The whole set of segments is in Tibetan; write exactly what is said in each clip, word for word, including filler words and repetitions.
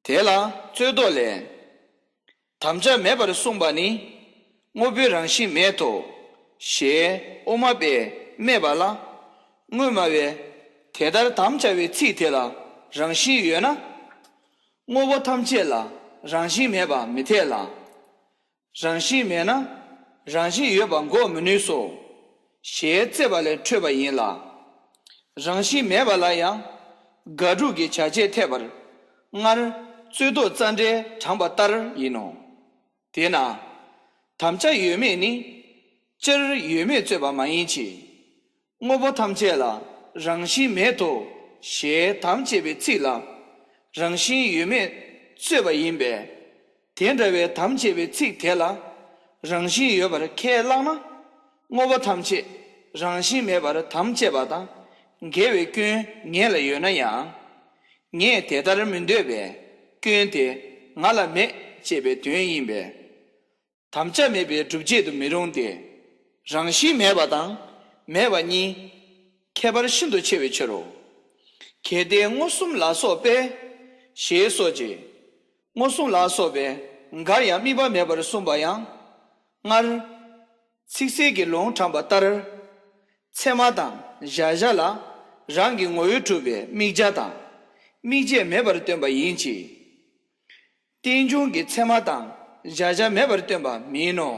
དེ་ལ་རྩོད་ཟློག་ལས། དམ་བཅའ་མེད་པར་གསུངས་པ་ནི། དངོས་པོའི་རང་བཞིན་མེད་དོ། ཞེས་དབུ་མ་པས་སྨྲས་པ་ལ། སྔོན་སྨྲ་བས། དེ་ལྟར་དམ་བཅའ་བའི་ཚིག་དེ་ལ་རང་བཞིན་ཡོད་ན། དངོས་པོ་ཐམས་ཅད་ལ་རང་བཞིན་མེད་པ་མི་འཐད་ལ། རང་བཞིན་མེད་ན་རང་བཞིན་ཡོད་པ་འགོག་མི་ནུས་སོ། ཞེས་རྩོད་པ་ལས་འཕྲོས་པ་ཡིན་ལ། རང་བཞིན་མེད་པ་ལ་ཡང་དགག་སྒྲུབ་ཀྱི་བྱ་བྱེད་འཐད་པར་སྔར་རྩོད་ཟློག་རྩ་འགྲེལ་དྲངས་པ་ལྟར་ཡིན་ནོ། དེས་ན། དམ་བཅའ་ཡོད་མེད་ནི། སྤྱིར་ཡོད་མེད་རྩོད་པ་མ་ཡིན་གྱི། དངོས་པོ་ཐམས་ཅད་ལ་རང་བཞིན་མེད་དོ། ཞེས་དམ་བཅས་པའི་ཚིག་ལ་རང་བཞིན་ཡོད་མེད་རྩོད་པ་ཡིན་པས། དེ་འདྲ་བའི་དམ་བཅས་པའི་ཚིག་དེ་ལ་རང་བཞིན་ཡོད་པར་ཁས་བླངས་ན། དངོས་པོ་ཐམས་ཅད་རང་བཞིན་མེད་པར་དམ་བཅས་པ་དང་འགལ་བའི་སྐྱོན་ངེད་ལ་ཡོད་ན་ཡང་། ངས་དེ་ལྟར་མི་འདོད་པས་སྐྱོན་དེ་ང་ལ་མེད་ཅེས་པའི་དོན་ཡིན་པས། དམ་བཅའ་མེད་པའི་སྒྲུབ་བྱེད་དུ་མི་རུང་སྟེ། རང་བཞིན་མེད་པ་དང་མེད་པ་གཉིས་ཁྱད་པར་ཤིན་ཏུ་ཆེ་བའི་ཕྱིར་རོ། གལ་ཏེ་མངོན་སུམ་ལ་སོགས་པས། ཞེས་སོགས་ཀྱིས། མངོན་སུམ་ལ་སོགས་པས་འགར་ཡང་དམིགས་པ་མེད་པར་གསུངས་པ་ཡང་སྔར། ཚིག་གསལ་གྱི་ལུང་དྲངས་པ་ལྟར། ཚད་མ་དང་གཞལ་བྱ་ལ་རང་གི་ངོ་བོས་གྲུབ་པའི་དམིགས་བྱ་དང་དམིགས་བྱེད་མེད་པར་སྟོན་པ་ཡིན་གྱི། རྟེན་འབྱུང་གི་ཚད་མ་དང་གཞལ་བྱ་མེད་པར་སྟོན་པ་མིན་ནོ།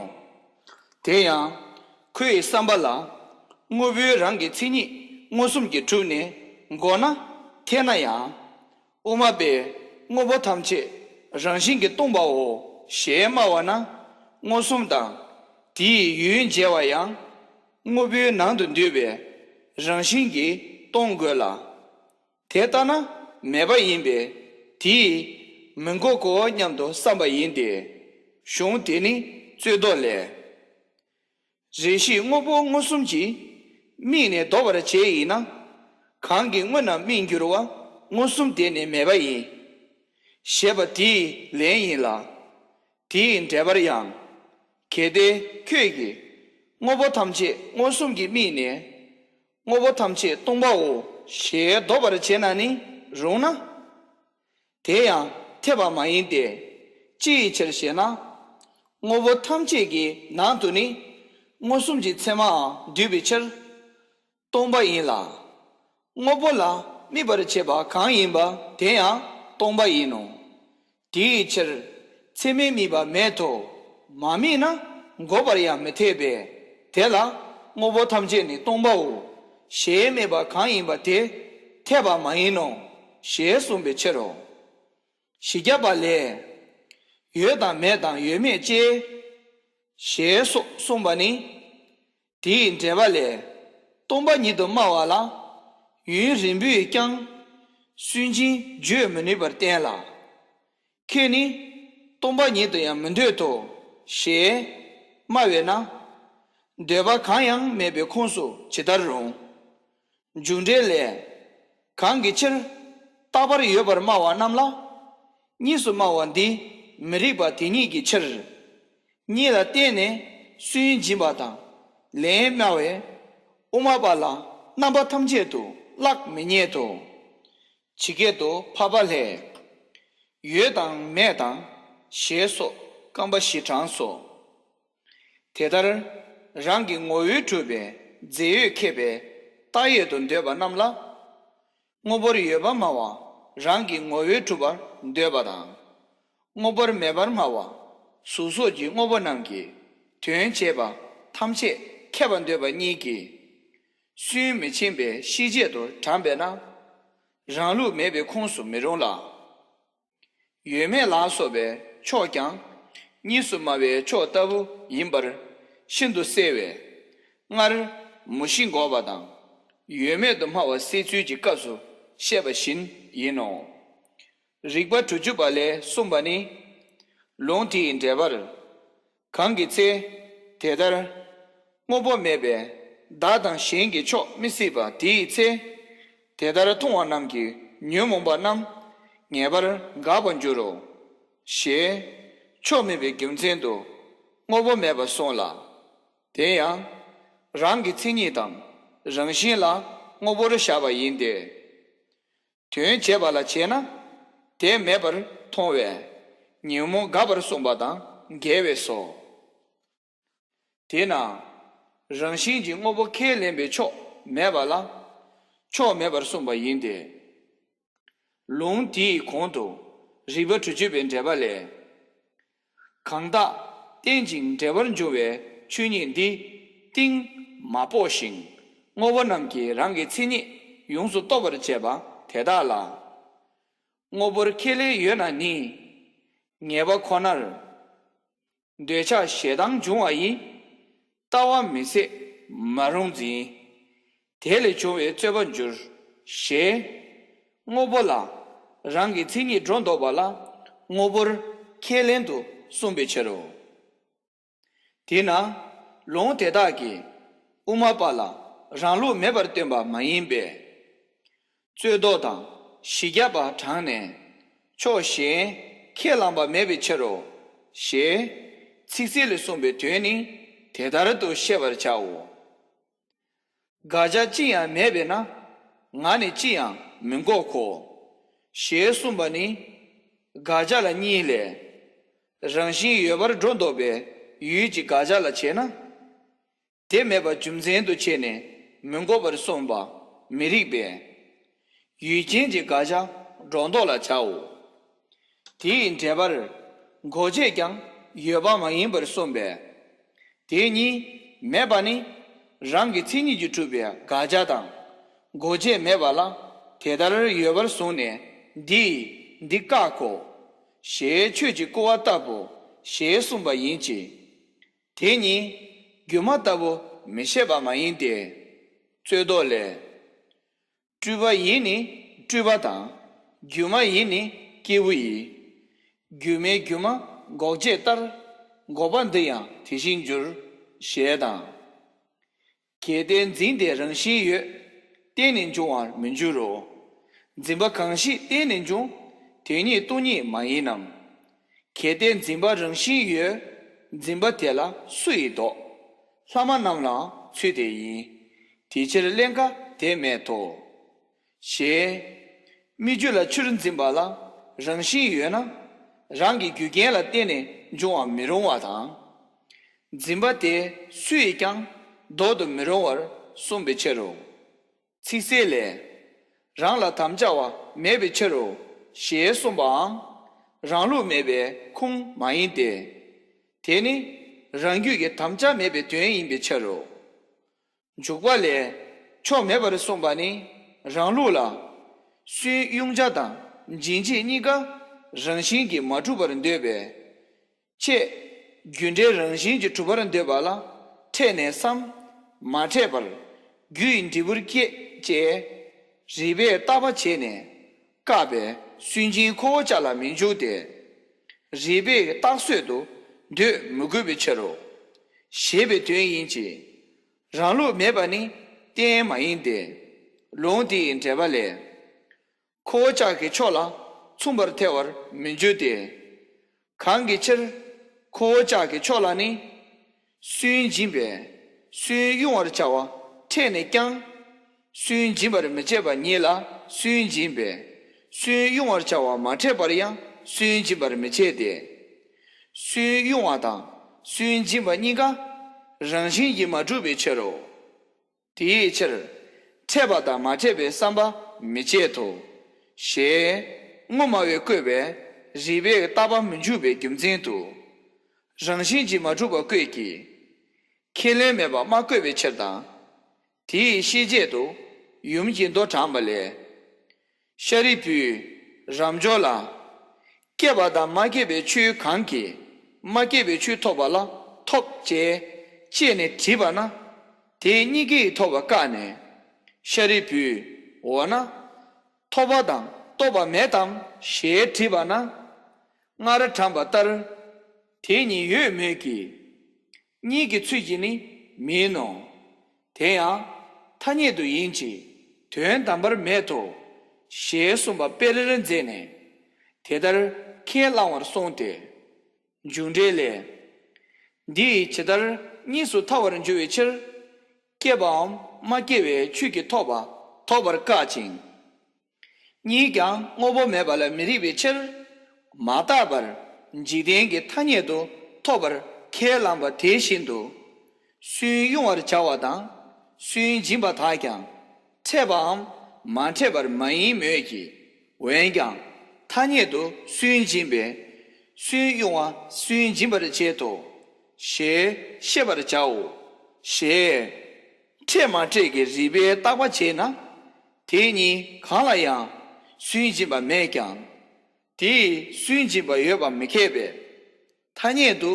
དེ་ཡང་ཁོ་ཡི་བསམ་པ་ལ་དངོས་པོའི་རང་གི་མཚན་ཉིད་མངོན་སུམ་གྱིས་གྲུབ་ནས་འགོག་ན་འཐད་ན་ཡང་། དབུ་མ་པས་དངོས་པོ་ཐམས་ཅད་རང་བཞིན་གྱིས་སྟོང་པའོ་ཞེས་སྨྲ་བ་ན། མངོན་སུམ་དང་དེའི་ཡུལ་འཇལ་བ་ཡང་དངོས་པོའི་ནང་དུ་འདུས་པའི་རང་བཞིན་གྱིས་སྟོང་དགོས་ལ། དེ་ལྟ་ན་མེད་པ་ཡིན་པས་དེས་མི་འགོག་གོ་སྙམ་དུ་བསམ་པ་ཡིན་ཏེ། གཞུང་དེ་ནི་རྩོད་ཟློག་ལས། རེ་ཞིག་དངོས་པོ་མངོན་སུམ་གྱིས་དམིགས་ནས་ལྡོག་པར་བྱེད་ཡིན་ན། གང་གིས་དངོས་རྣམས་དམིགས་འགྱུར་བ་མངོན་སུམ་དེ་ནི་མེད་པ་ཡིན། ཞེས་པ་དེའི་ལན་ཡིན་ལ། དེའི་འགྲེལ་པར་ཡང་། གལ་ཏེ་ཁྱོད་ཀྱིས་དངོས་པོ་ཐམས་ཅད་མངོན་སུམ་གྱིས་དམིགས་ནས། དངོས་པོ་ཐམས་ཅད་སྟོང་པའོ་ཞེས་ལྡོག་པར་བྱེད་ན་ནི་རུང་ན། དེ་ཡང་འཐད་པ་མ་ཡིན་ཏེ། ཅི་ཡི་ཕྱིར་ཞེ་ན། དངོས་པོ་ཐམས་ཅད་ཀྱི་ནང་དུ་ནི་མངོན་སུམ་གྱི་ཚད་མའང་འདུས་པའི་ཕྱིར། སྟོང་པ་ཡིན་ལ། དངོས་པོ་ལ་དམིགས་པར་བྱེད་པ་གང་ཡིན་པ་དེ་ཡང་སྟོང་པ་ཡིན་ནོ། དེའི་ཕྱིར་ཚད་མས་དམིགས་པ་མེད་དོ། མ་དམིགས་ན་འགོག་པར་ཡང་མི་འཐད་པས། དེ་ལ་དངོས་པོ་ཐམས་ཅད་ནི་སྟོང་པའོ་ཞེས་སྨྲས་པ་གང་ཡིན་པ་དེ་འཐད་པ་མ་ཡིན་ནོ་ཞེས་གསུངས་པའི་ཕྱིར་རོ། བཞི་བརྒྱ་པ་ལས། ཡོད་དང་མེད་དང་ཡོད་མེད་ཅེས། ཞེས་སོགས་གསུངས་པ་ནི། དེའི་འགྲེལ་པ་ལས། སྟོང་པ་ཉིད་དུ་སྨྲ་བ་ལ། ཡུན་རིང་པོས་ཀྱང་། སུན་འབྱིན་བརྗོད་མི་ནུས་པར་བསྟན་ལ། ཁྱོད་ནི། སྟོང་པ་ཉིད་དུ་ཡང་མི་འདོད་དོ། ཞེས་སྨྲ་བས་ན། འདོད་པ་གང་ཡང་མེད་པའི་ཁོངས་སུ་ཇི་ལྟར་རུང་། མཇུག་འགྲེལ་ལས། གང་གི་ཕྱིར། རྟག་པར་ཡོད་པར་སྨྲ་བ་རྣམས་ལ། གཉིས་སུ་སྨྲ་བ་འདི་མི་རིགས་པ་དེ་ཉིད་ཀྱི་ཕྱིར། གཉིས་ལ་བརྟེན་ནས་སུན་འབྱིན་པ་དང་ལན་སྨྲ་བས། དབུ་མ་པ་ལ་རྣམ་པ་ཐམས་ཅད་དུ་གླགས་མི་རྙེད་དོ། ཇི་སྐད་དུ་འཕགས་པ་ལྷས། ཡོད་དང་མེད་དང་ཞེས་སོགས་རྐང་པ་བཞི་དྲངས་སོ། དེ་ལྟར་རང་གི་ངོ་བོས་གྲུབ་པའི་རྫས་ཡོད་མཁས་པའི་རྟགས་ཡོད་དུ་འདོད་པ་རྣམས་ལ། དངོས་པོར་ཡོད་པར་སྨྲ་བ་རང་གི་ངོ་བོས་གྲུབ་པར་འདོད་པ་དང་། དངོས་པོར་མེད་པར་སྨྲ་བ་གཟུགས་སོགས་ཀྱི་དངོས་པོ་རྣམས་ཀྱི་དོན་བྱེད་པ་ཐམས་ཅད་མཁས་པར་འདོད་པ་གཉིས་ཀྱིས། སུན་མི་འབྱིན་པའི་ཤེས་བྱེད་དུ་དྲངས་པས་ན། རང་ལུགས་མེད་པའི་ཁོངས་སུ་མི་རུང་ལ། ཡོད་མེད་ལ་སོགས་པའི་ཕྱོགས་ཀྱང་གཉིས་སུ་སྨྲ་བའི་ཕྱོགས་ལྟ་བུ་ཡིན་པར་ཤིན་ཏུ་གསལ་བས། སྔར་མུ་བཞི་འགོག་པ་དང་ཡོད་མེད་དུ་སྨྲ་བ་བསལ་ཚུལ་གྱི་སྐབས་སུ་བཤད་པ་བཞིན་ཡིན་ནོ། རིགས་པ་དྲུག་ཅུ་པ་ལས་གསུངས་པ་ནི། ལུང་དེའི་འགྲེལ་པར། གང་གི་ཚེ། དེ་ལྟར། དངོས་པོ་མེད་པས་བདག་དང་གཞན་གྱི་ཕྱོགས་མི་སྲིད་པ་དེའི་ཚེ། དེ་ལྟར་མཐོང་བ་རྣམས་ཀྱི་ཉོན་མོངས་པ་རྣམས་ངེས་པར་འགག་པར་འགྱུར་རོ། ཞེས་ཕྱོགས་མེད་པའི་རྒྱུ་མཚན་དུ་དངོས་པོ་མེད་པར་གསུངས་ལ། དེ་ཡང་རང་གི་མཚན་ཉིད་དང་རང་བཞིན་ལ་དངོས་པོར་བཞག་པ་ཡིན་ཏེ། དོན་བྱེད་པ་ལ་བྱས་ན། དེ་མེད་པར་མཐོང་བས་ཉོན་མོངས་འགགས་པར་གསུངས་པ་དང་འགལ་བས་སོ། དེས་ན་རང་བཞིན་གྱིས་དངོས་པོ་ཁས་ལེན་པའི་ཕྱོགས་མེད་པ་ལ་ཕྱོགས་མེད་པར་གསུངས་པ་ཡིན་ཏེ། ལུང་དེའི་གོང་དུ་རིགས་པ་དྲུག་ཅུ་པའི་འགྲེལ་པ་ལས། གང་དག་རྟེན་ཅིང་འབྲེལ་བར་འབྱུང་བའི་ཆོས་ཉིད་འདི་གཏིང་མ་དཔོག་ཞིང་དངོས་པོ་རྣམས་ཀྱི་རང་གི་མཚན་ཉིད་ཡོངས་སུ་རྟོག་པར་བྱེད་པ་དེ་དག་ལ། དངོས་པོར་ཁས་ལེན་ཡོད་ན་ནི། ངེས་པ་ཁོ་ནར་འདོད་ཆགས་ཞེ་སྡང་འབྱུང་བ་ཡི། ལྟ་བ་མི་ཟད་མ་རུངས་འཛིན། དེ་ལས་བྱུང་བའི་རྩོད་པར་འགྱུར། ཞེས་དངོས་པོ་ལ་རང་གི་མཚན་ཉིད་སྒྲོ་འདོགས་པ་ལ་དངོས་པོར་ཁས་ལེན་དུ་གསུངས་པའི་ཕྱིར་རོ། དེས་ན་ལུང་དེ་དག་གིས་དབུ་མ་པ་ལ་རང་ལུགས་མེད་པར་སྟོན་པ་མ་ཡིན་པས། རྩོད་ཟློག་དང་བཞི་བརྒྱ་པ་དྲངས་ནས་ཕྱོགས་གཞན་ཁས་བླངས་པ་མེད་པའི་ཕྱིར་རོ། ཞེས་ཚིག་གསལ་ལས་གསུངས་པའི་དོན་ནི་དེ་ལྟར་དུ་ཤེས་པར་བྱའོ། དགག་བྱ་ཅི་ཡང་མེད་པས་ན་ང་ནི་ཅི་ཡང་མི་འགོག་གོ། ཞེས་གསུངས་པ་ནི་དགག་བྱ་ལ་གཉིས་ལས། རང་བཞིན་ཡོད་པར་སྒྲོ་འདོགས་པའི་ཡུལ་གྱི་དགག་བྱ་ལ་བྱས་ན། དེ་མེད་པ་རྒྱུ་མཚན་དུ་བྱས་ནས་མི་འགོག་པར་གསུངས་པ་མི་རིགས་པས། ཡུལ་ཅན་གྱི་དགག་བྱ་སྒྲོ་འདོགས་ལ་བྱའོ། དེའི་འགྲེལ་པར་འགོག་བྱེད་ཀྱང་ཡོད་པ་མ་ཡིན་པར་གསུངས་པས། དེ་གཉིས་མེད་པ་ནི་རང་གི་མཚན་ཉིད་ཀྱིས་གྲུབ་པའི་དགག་བྱ་དང་འགོག་བྱེད་མེད་པ་ལ་དེ་ལྟར་ཡོད་པར་བཟུང་ནས་འདིས་འདི་བཀག་གོ། ཞེས་ཆོས་ཀྱི་སྐུར་བ་ལྟ་བུ་ཞེས་གསུངས་པ་ཡིན་གྱི། དེ་ཉིད་སྒྱུ་མ་ལྟ་བུ་མི་བྱེད་པ་མ་ཡིན་ཏེ། རྩོད་ཟློག་ལས། སྤྲུལ་པ་ཡིས་ནི་སྤྲུལ་པ་དང་། སྒྱུ་མ་ཡིས་ནི་སྐྱེས་བུ་ཡི། སྒྱུ་མའི་སྒྱུ་མ་འགོག་བྱེད་ལྟར། འགོག་པ་འདི་ཡང་དེ་བཞིན་འགྱུར། ཞེས་དང་། གལ་ཏེ་འཛིན་དེ་རང་བཞིན་ཡོད། བརྟེན་ནས་འབྱུང་བར་མི་འགྱུར་རོ། འཛིན་པ་གང་ཞིག་བརྟེན་ནས་འབྱུང་། དེ་ཉིད་སྟོང་ཉིད་མ་ཡིན་ནམ། གལ་ཏེ་འཛིན་པ་རང་བཞིན་ཡོད། འཛིན་པ་དེ་ལ་སུ་ཡིས་ལྡོག། ལྷག་མ་རྣམས་ལའང་ཚུལ་དེ་ཡིན། དེ་ཕྱིར་ཀླན་ཀ་དེ་མེད་དོ། ཞེས། སྨིག་རྒྱུ་ལ་ཆུར་འཛིན་པ་ལ་རང་བཞིན་ཡོད་ན་རང་གི་རྒྱུ་རྐྱེན་ལ་བརྟེན་ནས་འབྱུང་བར་མི་རུང་བ་དང་། འཛིན་པ་དེ་སུ་ཡིས་ཀྱང་ལྡོག་ཏུ་མི་རུང་བར་གསུངས་པའི་ཕྱིར་རོ། ཚིག་གསལ་ལས། རང་ལ་དམ་བཅའ་བ་མེད་པའི་ཕྱིར་རོ། ཞེས་གསུངས་པའང་རང་ལུགས་མེད་པའི་ཁུངས་མ་ཡིན་ཏེ། དེ་ནི་རང་རྒྱུད་ཀྱི་དམ་བཅའ་མེད་པའི་དོན་ཡིན་པའི་ཕྱིར་རོ། འཇུག་པ་ལས་ཕྱོགས་མེད་པར་གསུངས་པ་ནི་རང་ལུགས་ལ་སུན་དབྱུང་བྱ་དང་འབྱིན་བྱེད་གཉིས་ཀ་རང་བཞིན་གྱིས་མ་གྲུབ་པར་འདོད་པས། ཆེས་རྒྱུ་འབྲས་རང་བཞིན་གྱིས་གྲུབ་པར་འདོད་པ་ལ་འཕྲད་ནས་སམ། མ་འཕྲད་པར་རྒྱུ་ཡི་འབྲས་བུར་སྐྱེད་ཅེས་རིགས་པས་བརྟག་པ་བྱས་ནས་བཀག་པས་སུན་འབྱིན་ཁོ་བོ་ཅག་ལ་མི་འཇུག་སྟེ། རིགས་པས་བརྟག་བཟོད་དུ་འདོད་མི་དགོས་པའི་ཕྱིར་རོ། ཞེས་པའི་དོན་ཡིན་གྱི། རང་ལུགས་མེད་པ་ནི་རྟེན་མ་ཡིན་ཏེ། ལུང་དེའི་འགྲེལ་པ་ལས། ཁོ་བོ་ཅག་གི་ཕྱོགས་ལ་མཚུངས་པར་ཐལ་བར་མི་འགྱུར་ཏེ། གང་གི་ཕྱིར་ཁོ་བོ་ཅག་གི་ཕྱོགས་ལ་ནི། སུན་འབྱིན་པས་སུན་དབྱུང་བར་བྱ་བ་འཕྲད་ནས་ཀྱང་། སུན་འབྱིན་པར་མི་བྱེད་པ་ཉིད་ལ་སུན་འབྱིན་པས་སུན་དབྱུང་བར་བྱ་བ་མ་འཕྲད་པར་ཡང་སུན་འབྱིན་པར་མི་བྱེད་དེ། སུན་དབྱུང་བ་དང་སུན་འབྱིན་པ་གཉིས་ཀ་རང་བཞིན་གྱིས་མ་གྲུབ་པའི་ཕྱིར་རོ། དེའི་ཕྱིར། འཕྲད་པ་དང་མ་འཕྲད་པའི་བསམ་པ་མི་བྱེད་དོ། ཞེས་དབུ་མ་པས་བཀོད་པའི་རིགས་པས་བརྟག་པ་མི་འཇུག་པའི་རྒྱུ་མཚན་དུ། རང་བཞིན་གྱིས་མ་གྲུབ་པ་བཀོད་ཀྱི། ཁས་ལེན་མེད་པ་མ་བཀོད་པའི་ཕྱིར་དང་། དེའི་ཤེས་བྱེད་དུ་ཡུམ་གྱི་མདོ་དྲངས་པ་ལས། ཤཱ་རིའི་བུས་རབ་འབྱོར་ལ། སྐྱེས་པ་དང་མ་སྐྱེས་པའི་ཆོས་གང་གིས་མ་སྐྱེས་པའི་ཆོས་ཐོབ་པ་ལ་ཐོབ་ཅེས་དཔྱད་ནས་དྲིས་པ་ན། དེ་གཉིས་ཀྱིས་ཐོབ་པ་བཀག་ནས། ཤཱ་རིའི་བུས་འོ་ན། ཐོབ་པ་དང་རྟོགས་པ་མེད་དམ་ཞེས་དྲིས་པ་ན། སྔར་དྲངས་པ་ལྟར། དེ་གཉིས་ཡོད་མོད་ཀྱི། གཉིས་ཀྱི་ཚུལ་གྱིས་ནི་མིན་ནོ། དེ་ཡང་ཐ་སྙད་དུ་ཡིན་གྱི་དོན་དམ་པར་མེད་དོ། ཞེས་གསུངས་པ་དཔེ་རེར་མཛད་ནས་དེ་ལྟར་ཁས་བླང་བར་གསུངས་ཏེ། འཇུག་འགྲེལ་ལས། འདི་ཇི་ལྟར་གཉིས་སུ་ཐལ་བར་འགྱུར་བའི་ཕྱིར། སྐྱེས་པའམ་མ་སྐྱེས་པའི་ཆོས་ཀྱིས་ཐོབ་པ་ཐོབ་པར་བཀག་ཅིང་། གཉིས་ཀྱང་དངོས་པོ་མེད་པ་ལ་མི་རིགས་པའི་ཕྱིར། མ་བརྟགས་པར་འཇིག་རྟེན་གྱི་ཐ་སྙད་དུ་ཐོབ་པར་ཁས་བླངས་པ་དེ་བཞིན་དུ། སུན་དབྱུང་བར་བྱ་བ་དང་སུན་འབྱིན་པ་དག་ཀྱང་འཕྲད་པའམ་མ་འཕྲད་པར་མ་ཡིན་མོད་ཀྱི། འོན་ཀྱང་ཐ་སྙད་དུ་སུན་འབྱིན་པས་སུན་དབྱུང་བ་སུན་འབྱིན་པར་བྱེད་དོ། ཞེས་ཤེས་པར་བྱའོ། ཞེས། འཕྲད་མ་འཕྲད་ཀྱི་རིགས་པས་བརྟག་པ་བྱས་ན། དེ་གཉིས་གང་ལ་ཡང་སུན་འབྱིན་པ་མེད་ཀྱང་། དེས་སུན་འབྱིན་པ་ཡོད་པ་མི་ཁེགས་པས། ཐ་སྙད་དུ་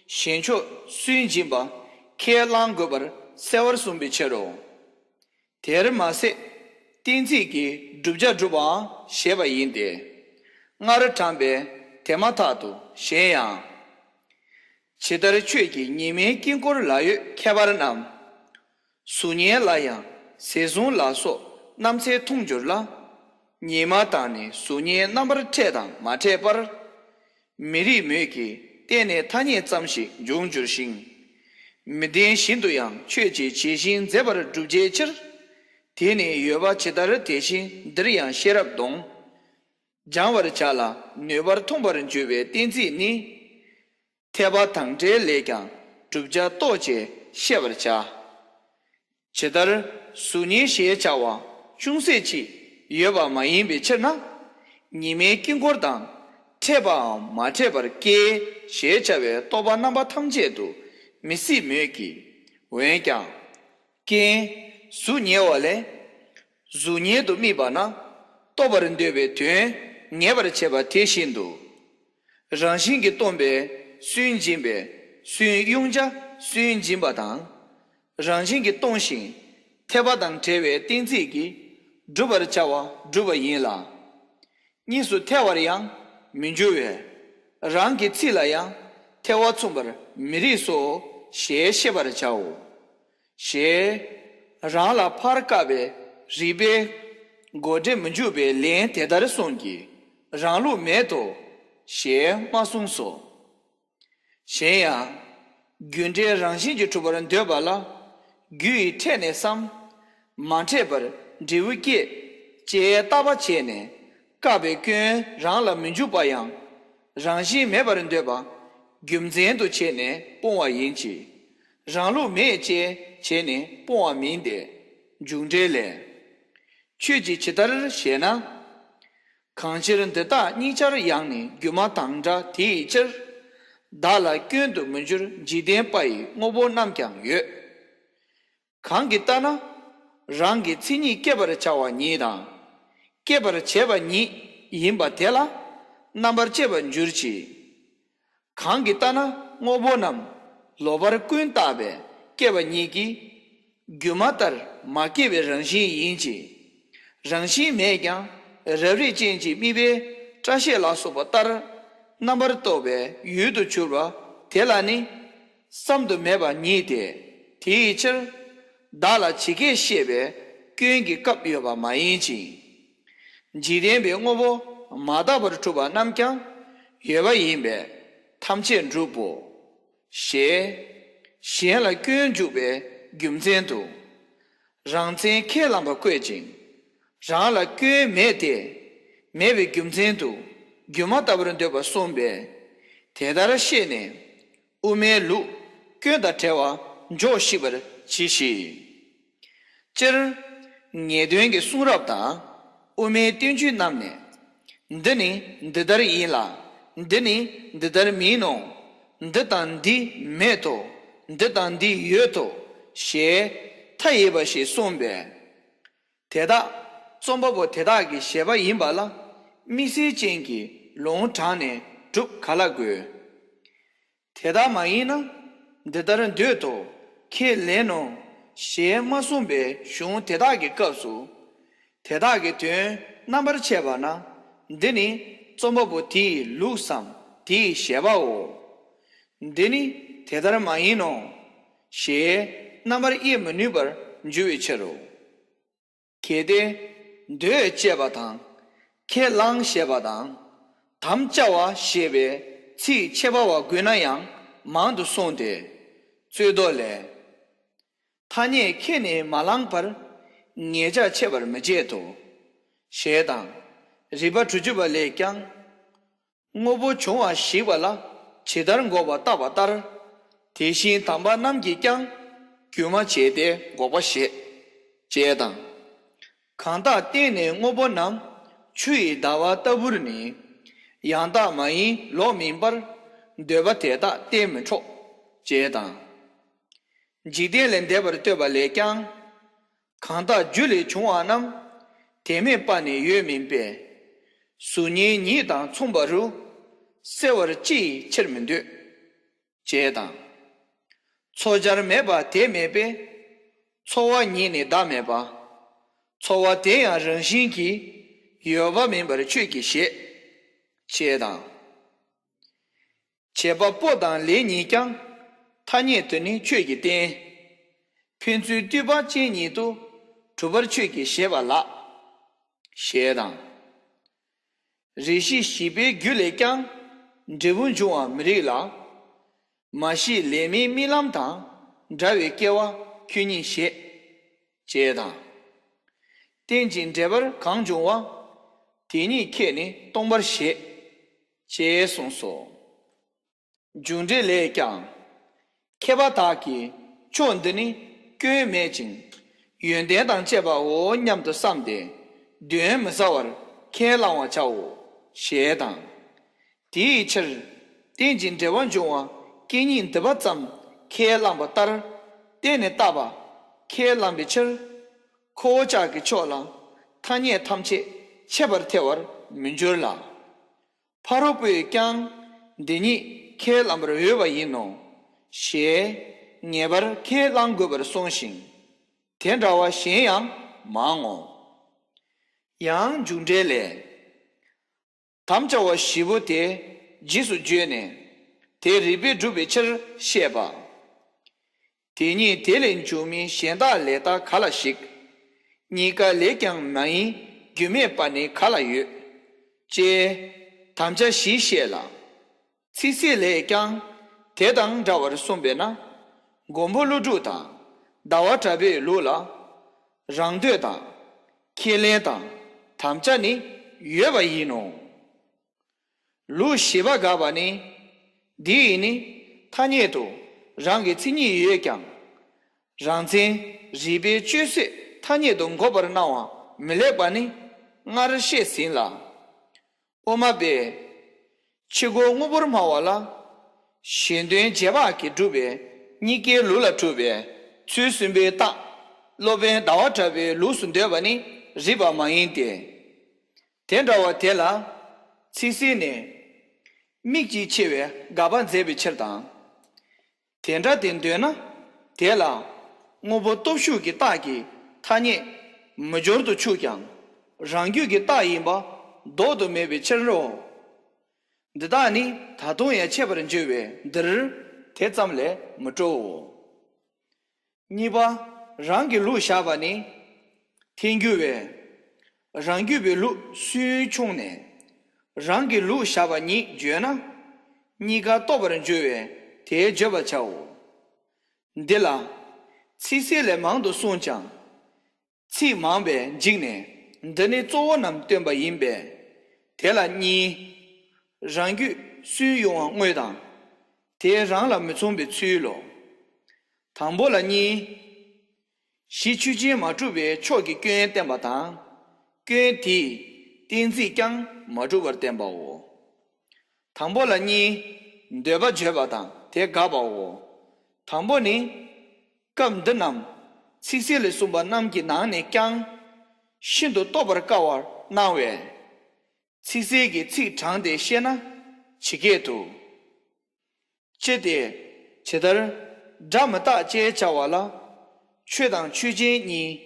གཞན་ཕྱོགས་སུན་འབྱིན་པ་ཁས་བླང་དགོས་པར་གསལ་བར་གསུངས་པའི་ཕྱིར་རོ། དེར་མ་ཟད་གཏན་ཚིགས་ཀྱིས་བསྒྲུབ་བྱ་སྒྲུབ་པའང་བཞེད་པ་ཡིན་ཏེ། སྔར་དྲངས་པའི་དེ་མ་ཐག་ཏུ་གཞན་ཡང་། ཇི་ལྟར་ཁྱོད་ཀྱིས་ཉི་མའི་དཀྱིལ་འཁོར་ལ་ཡོད་ཁྱད་པར་རྣམས། གཟུགས་བརྙན་ལ་ཡང་ཟེར་བཟུང་ལ་སོགས་རྣམ་འཚེ་མཐོང་འགྱུར་ལ། ཉི་མ་དང་ནི་གཟུགས་བརྙན་རྣམ་པར་འཕྲད་དང་མ་འཕྲད་པར། མི་རིགས་མོད་ཀྱི་གཏན་ནས་ཐ་སྙད་ཙམ་ཞིག་འབྱུང་འགྱུར་ཞིང་། མི་ལྡན་བཞིན་དུ་ཡང་ཆོས་ཅིག་ཇི་བཞིན་མཛད་པར་བསྒྲུབ་བྱའི་ཕྱིར། དེ་ནི་ཡོད་པ་ཇི་ལྟར་དེ་བཞིན་འདིར་ཡང་ཤེས་རབ་གདོང་། སྦྱང་བར་བྱ་ལ་ནུས་པར་མཐོང་བར་འགྱུར་བའི་གཏན་ཚིགས་ནི། འཐད་པ་དང་བྲལ་ལས་ཀྱང་བསྒྲུབ་བྱ་རྟོགས་ཅེས་ཤེས་པར་བྱ། ཇི་ལྟར་གཟུགས་བརྙན་ཞེས་བྱ་བ་ཅུང་ཟད་ཅིག་ཡོད་པ་མ་ཡིན་པའི་ཕྱིར་ན། ཉི་མའི་དཀྱིལ་འཁོར་དང་འཕྲད་པའམ་མ་འཕྲད་པར་སྐྱེ་ཞེས་བྱ་བའི་རྟོག་པ་རྣམ་པ་ཐམས་ཅད་དུ་མི་སྲིད་མོད་ཀྱི། འོན་ཀྱང་། རྐྱེན། གཟུགས་ཉེ་བ་ལས། གཟུགས་བརྙན་དུ་དམིགས་པ་ན་རྟོགས་པར་འདོད་པའི་དོན་ངེས་པར་བྱེད་པ་དེ་བཞིན་དུ། རང་བཞིན་གྱིས་སྟོང་པའི་སུན་འབྱིན་པས་སུན་དབྱུང་བྱ་སུན་འབྱིན་པ་དང་། རང་བཞིན་གྱིས་སྟོང་ཞིང་འཐད་པ་དང་བྲལ་བའི་གཏན་ཚིགས་ཀྱིས་བསྒྲུབ་པར་བྱ་བ་བསྒྲུབ་པ་ཡིན་ལ། གཉིས་སུ་ཐལ་བར་ཡང་མི་འགྱུར་བས། རང་གི་ཚིག་ལ་ཡང་ཐལ་བ་མཚུངས་པར་མི་རིགས་སོ། ཞེས་ཤེས་པར་བྱའོ། ཞེས། རང་ལ་ཕར་བཀག་པའི་རིགས་པས་མགོ་འདྲེ་མི་འཇུག་པའི་ལན་དེ་ལྟར་གསུངས་ཀྱི། རང་ལུགས་མེད་དོ། ཞེས་མ་གསུངས་སོ། གཞན་ཡང་། རྒྱུ་འབྲས་རང་བཞིན་གྱིས་གྲུབ་པར་འདོད་པ་ལ། རྒྱུ་ཡིས་འཕྲད་ནས་སམ། མ་འཕྲད་པར་འབྲས་བུ་སྐྱེད། ཅེས་བརྟག་པ་བྱས་ནས་བཀག་པའི་སྐྱོན་རང་ལ་མི་འཇུག་པ་ཡང་། རང་བཞིན་མེད་པར་འདོད་པ་རྒྱུ་མཚན་དུ་བྱས་ནས་སྤོང་བ་ཡིན་གྱི། རང་ལུགས་མེད་ཅེས་བྱས་ནས་སྤོང་བ་མིན་ཏེ། འཇུག་འགྲེལ་ལས། ཁྱོད་ཀྱིས་ཇི་ལྟར་ཞེ་ན། གང་ཕྱིར་འདི་དག་གཉིས་ཆར་ཡང་ནི་སྒྱུ་མ་དང་འདྲ་དེ་ཡི་ཕྱིར། བདག་ལ་སྐྱོན་དུ་མི་འགྱུར་འཇིག་རྟེན་པ་ཡི་དངོས་པོ་རྣམས་ཀྱང་ཡོད། གང་གིས་ལྟ་ན། རང་གི་མཚན་ཉིད་སྐྱེད་པར་བྱ་བ་ཉིད་དང་། སྐྱེད་པར་བྱེད་པ་ཉིད་ཡིན་པ་དེ་ལ་རྣམ་པར་དཔྱད་པར་འགྱུར་གྱི། གང་གིས་ལྟ་ན་དངོས་པོ་རྣམས་ལོག་པར་ཀུན་བཏགས་པས་སྐྱེད་པ་ཉིད་ཀྱིས། སྒྱུ་མ་ལྟར་མ་སྐྱེས་པའི་རང་བཞིན་ཡིན་གྱི། རང་བཞིན་མེད་ཀྱང་རབ་རིབ་ཅན་གྱི་དམིགས་པའི་སྐྲ་ཤད་ལ་སོགས་པ་ལྟར་རྣམ་པར་རྟོག་པའི་ཡུལ་དུ་གྱུར་པ་དེ་ལ་ནི་བསམ་དུ་མེད་པ་ཉིད་དེ། དེའི་ཕྱིར་བདག་ལ་ཇི་སྐད་བཤད་པའི་སྐྱོན་གྱི་སྐབས་ཡོད་པ་མ་ཡིན་ཅིང་། འཇིག་རྟེན་པའི་དངོས་པོ་མ་དག་པར་གྲུབ་པ་རྣམས་ཀྱང་ཡོད་པ་ཡིན་པས་ཐམས་ཅད་འགྲུབ་བོ། ཞེས། གཞན་ལ་སྐྱོན་འཇུག་པའི་རྒྱུ་མཚན་དུ། རང་མཚན་ཁས་བླངས་པ་བཀོད་ཅིང་། རང་ལ་སྐྱོན་མེད་དེ། མེད་པའི་རྒྱུ་མཚན་དུ་སྒྱུ་མ་ལྟ་བུར་འདོད་པ་གསུངས་པས། དེ་ལྟར་ཤེས་ནས་དབུ་མའི་ལུགས་སྐྱོན་དང་བྲལ་བ་འཇོག་ཤེས་པར་གྱིས་ཤིག། སྤྱིར། ངེས་དོན་གྱི་གསུང་རབ་དང་། དབུ་མའི་བསྟན་བཅོས་རྣམས་ནས། འདི་ནི་འདི་ལྟར་ཡིན་ལ། འདི་ནི་འདི་ལྟར་མིན་ནོ། འདི་དང་འདི་མེད་དོ། འདི་དང་འདི་ཡོད་དོ། ཞེས་མཐའ་ཡས་པ་ཞིག་གསུངས་པས། དེ་དག་རྩོམ་པ་པོ་དེ་དག་གི་བཞེད་པ་ཡིན་པ་ལ་དམིགས་བསལ་ཅན་གྱིས་ལུང་དྲངས་ནས་སྒྲུབ་ག་ལ་དགོས། དེ་ལྟར་མ་ཡིན་ན། འདི་ལྟར་འདོད་དོ། ཁས་ལེན་ནོ། ཞེས་མ་གསུངས་པའི་གཞུང་དེ་དག་གི་སྐབས་སུ། དེ་དག་གི་དོན་རྣམ་པར་ཕྱེ་བ་ན། འདི་ནི་རྩོམ་པ་པོ་དེའི་ལུགས་སམ་དེའི་བཞེད་པའོ། འདི་ནི་དེ་ལྟར་མ་ཡིན་ནོ། ཞེས་རྣམ་པར་དབྱེ་མི་ནུས་པར་འགྱུར་བའི་ཕྱིར་རོ། གལ་ཏེ། འདོད་ཅེས་པ་དང་། ཁས་བླངས་ཞེས་པ་དང་། དམ་བཅའ་བ་ཞེས་པའི་ཚིག་ཁྱད་པར་བ་དགོས་ན་ཡང་མང་དུ་གསུངས་ཏེ། རྩོད་ཟློག་ལས། ཐ་སྙད་ཁས་ནས་མ་བླངས་པར། ངེས་ཆ་ཆད་པར་མི་བྱེད་དོ། ཞེས་དང་། རིགས་པ་དྲུག་ཅུ་པ་ལས་ཀྱང་། དངོས་པོ་འབྱུང་བ་ཞིག་པ་ལ་ཇི་ལྟར་འགོག་པ་བརྟག་པ་ལྟར། དེ་བཞིན་དམ་པ་རྣམས་ཀྱིས་ཀྱང་རྒྱུན་མ་བྱས་ཏེ་འགོག་པ་བཞེད། ཅེས་དང་། གང་དག་བརྟེན་ནས་དངོས་པོ་རྣམས་ཆུ་ཡི་ཟླ་བ་ལྟ་བུར་ནི། ཡང་དག་མ་ཡིན་ལོག་མིན་པར། འདོད་པ་དེ་དག་གཏན་མི་འཕྲོག་ཅེས་དང་། འཇིག་རྟེན་ལས་འདས་པར་ལྟོས་པ་ལས་ཀྱང་། གང་དག་རྒྱུ་ལས་བྱུང་བ་རྣམས། དེ་མེད་པ་ནི་ཡོད་མིན་པས། གཟུགས་བརྙན་ཉིད་དང་མཚུངས་པ་རུ། གསལ་བར་ཅི་ཡིས་ཕྱིར་མི་འདོད། ཅེས་དང་། ཚོགས་བྱར་མེད་པ་དེ་མེད་པས། ཚོར་བ་ཉིད་ནི་བདག་མེད་པ། ཚོར་བ་དེ་ཡང་རང་བཞིན་གྱིས། ཡོད་པ་མིན་པར་ཁྱོད་ཀྱིས་བཞེད། ཅེས་དང་། བྱེད་པ་པོ་དང་ལས་ཉིད་ཀྱང་། ཐ་སྙད་དུ་ནི་ཁྱོད་ཀྱིས་བསྟན། ཕན་ཚུན་འདུས་པ་ཅན་ཉིད་དུ། གྲུབ་པར་ཁྱོད་ཀྱིས་བཞེད་པ་ལགས། ཞེས་དང་། རེ་ཞིག་ཞིག་པའི་རྒྱུ་ལས་ཀྱང་། འབྲས་བུ་འབྱུང་བ་མི་རིགས་ལ། མ་ཞིག་ལས་མིན་རྨི་ལམ་དང་། འདྲ་བའི་སྐྱེ་བ་ཁྱོད་ཉིད་བཞེད། ཅེས་དང་། རྟེན་ཅིང་འབྲེལ་པར་གང་འབྱུང་བ། དེ་ཉིད་ཁྱེད་ནི་སྟོང་པར་བཞེད། ཅེས་གསུངས་སོ། འབྱུང་འགྲེལ་ལས་ཀྱང་། མཁས་པ་དག་གིས་ཕྱོགས་འདི་ནི་སྐྱོན་མེད་ཅིང་། ཡོན་ཏན་དང་བཅས་པའོ་སྙམ་དུ་བསམས་ཏེ། གདོན་མི་ཟ་བར་ཁས་བླང་བར་བྱའོ། ཞེས་དང་། དེའི་ཕྱིར། རྟེན་ཅིང་འབྲེལ་བར་འབྱུང་བ་སྐད་གཉིས་འདི་པ་ཙམ་ཁས་བླངས་པ་ལྟར། བརྟེན་ནས་བཏགས་པ་ཁས་བླངས་པའི་ཕྱིར། ཁོ་བོ་ཅག་གི་ཕྱོགས་ལ་ཐ་སྙད་ཐམས་ཅད་ཆད་པར་ཐལ་བར་མི་འགྱུར་ལ། ཕ་རོལ་པོས་ཀྱང་འདི་ཉིད་ཁས་བླངས་པར་འོས་པ་ཡིན་ནོ། ཞེས་ངེས་པར་ཁས་བླང་དགོས་པར་གསུངས་ཤིང་། དེ་འདྲ་བ་གཞན་ཡང་མང་ངོ་། ཡང་འཇུག་འགྲེལ་ལས། དམ་བཅའ་བ་བཞི་པོ་དེ་རྗེས་སུ་བརྗོད་ནས། དེ་རིགས་པས་བསྒྲུབ་པའི་ཕྱིར་བཤད་པ། དེ་ཉིད་དེ་ལས་འབྱུང་མིན་གཞན་དག་ལས་ལྟ་ག་ལ་ཞིག། གཉིས་ཀ་ལས་ཀྱང་མ་ཡིན་རྒྱུ་མེད་པ་ནི་ག་ལ་ཡོད། ཅེས་དམ་བཅའ་བཞི་བཤད་ལ། ཚིག་གསལ་ལས་ཀྱང་དེ་དང་འདྲ་བར་གསུངས་པས་ན། མགོན་པོ་ཀླུ་སྒྲུབ་དང་ཟླ་བ་གྲགས་པའི་ལུགས་ལ། རང་འདོད་དང་ཁས་ལེན་དང་དམ་བཅའ་ནི་ཡོད་པ་ཡིན་ནོ། ལུགས་བཞི་པ་དགག་པ་ནི། འདི་ཡིས་ནི་ཐ་སྙད་དུ་རང་གི་མཚན་ཉིད་ཡོད་ཀྱང་། རང་མཚན་རིགས་པས་དཔྱོད་བཟོད་ཐ་སྙད་དུ་འགོག་པར་སྣང་བ་མི་ལེགས་པ་ནི་སྔར་བཤད་ཟིན་ལ། དབུ་མ་པས། ཕྱི་རྒོལ་དངོས་པོར་སྨྲ་བ་ལ། གཞན་དོན་རྗེས་དཔག་གིས་སྒྲུབ་པའི་གཉིས་ཀའི་ལུགས་ལ་གྲུབ་པའི་ཚུལ་གསུམ་པའི་རྟགས། སློབ་དཔོན་ཟླ་བ་གྲགས་པའི་ལུགས་སུ་འདོད་པ་ནི་རིགས་པ་མ་ཡིན་ཏེ། དེ་འདྲ་བ་དེ་ལ་ཚིག་གསལ་ནས། དམིགས་ཀྱིས་ཕྱེ་བའི་དགག་པ་མཛད་པའི་ཕྱིར་དང་། དེ་འདྲ་དེ་འདོད་ན་དེ་ལ་དངོས་པོ་སྟོབས་ཞུགས་ཀྱི་རྟགས་ཀྱི་ཐ་སྙད་མི་སྦྱོར་དུ་ཆུག་ཀྱང་རང་རྒྱུད་ཀྱི་རྟགས་ཡིན་པ་ལྡོག་ཏུ་མེད་པའི་ཕྱིར་རོ། འདི་དག་ནི་ད་དུང་ཡང་འཆད་པར་འགྱུར་བས་འདིར་དེ་ཙམ་ལས་མི་སྤྲོའོ། གཉིས་པ། རང་གི་ལུགས་བཞག་པ་ནི། ཐལ་འགྱུར་བས། རང་རྒྱུད་པའི་ལུགས་སུན་ཕྱུང་ནས། རང་གི་ལུགས་བཞག་པ་ཉིད་བརྗོད་ན། གཉིས་ཀ་རྟོགས་པར་འགྱུར་བས་དེ་བརྗོད་པར་བྱའོ། འདི་ལ། ཚིག་གསལ་ལས་མང་དུ་གསུངས་ཀྱང་། ཚིག་མང་བས་འཇིགས་ནས་འདི་ནི་གཙོ་བོ་རྣམས་སྟོན་པ་ཡིན་པས། དེ་ལ་གཉིས། རང་རྒྱུད་སུན་དབྱུང་བ་དངོས་དང་། དེ་རང་ལ་མི་མཚུངས་པའི་ཚུལ་ལོ། དང་པོ་ལ་གཉིས། གཞི་ཆོས་ཅན་མ་གྲུབ་པའི་ཕྱོགས་ཀྱི་སྐྱོན་བསྟན་པ་དང་། སྐྱོན་དེས་གཏན་ཚིགས་ཀྱང་མ་གྲུབ་པར་བསྟན་པའོ། དང་པོ་ལ་གཉིས། འདོད་པ་བརྗོད་པ་དང་དེ་དགག་པའོ། དང་པོ་ནི། སྐབས་འདི་རྣམས་ཚིག་གསལ་ལས་གསུངས་པ་རྣམས་ཀྱི་ནང་ནས་ཀྱང་ཤིན་ཏུ་རྟོགས་པར་དཀའ་བར་སྣང་བས། ཚིག་གསལ་གྱི་ཚིག་དྲངས་ཏེ་བཤད་ན་ཇི་སྐད་དུ། ཅི་སྟེ། ཇི་ལྟར་སྒྲ་མི་རྟག་ཅེས་བྱ་བ་ལ། ཆོས་དང་ཆོས་ཅན་གཉིས།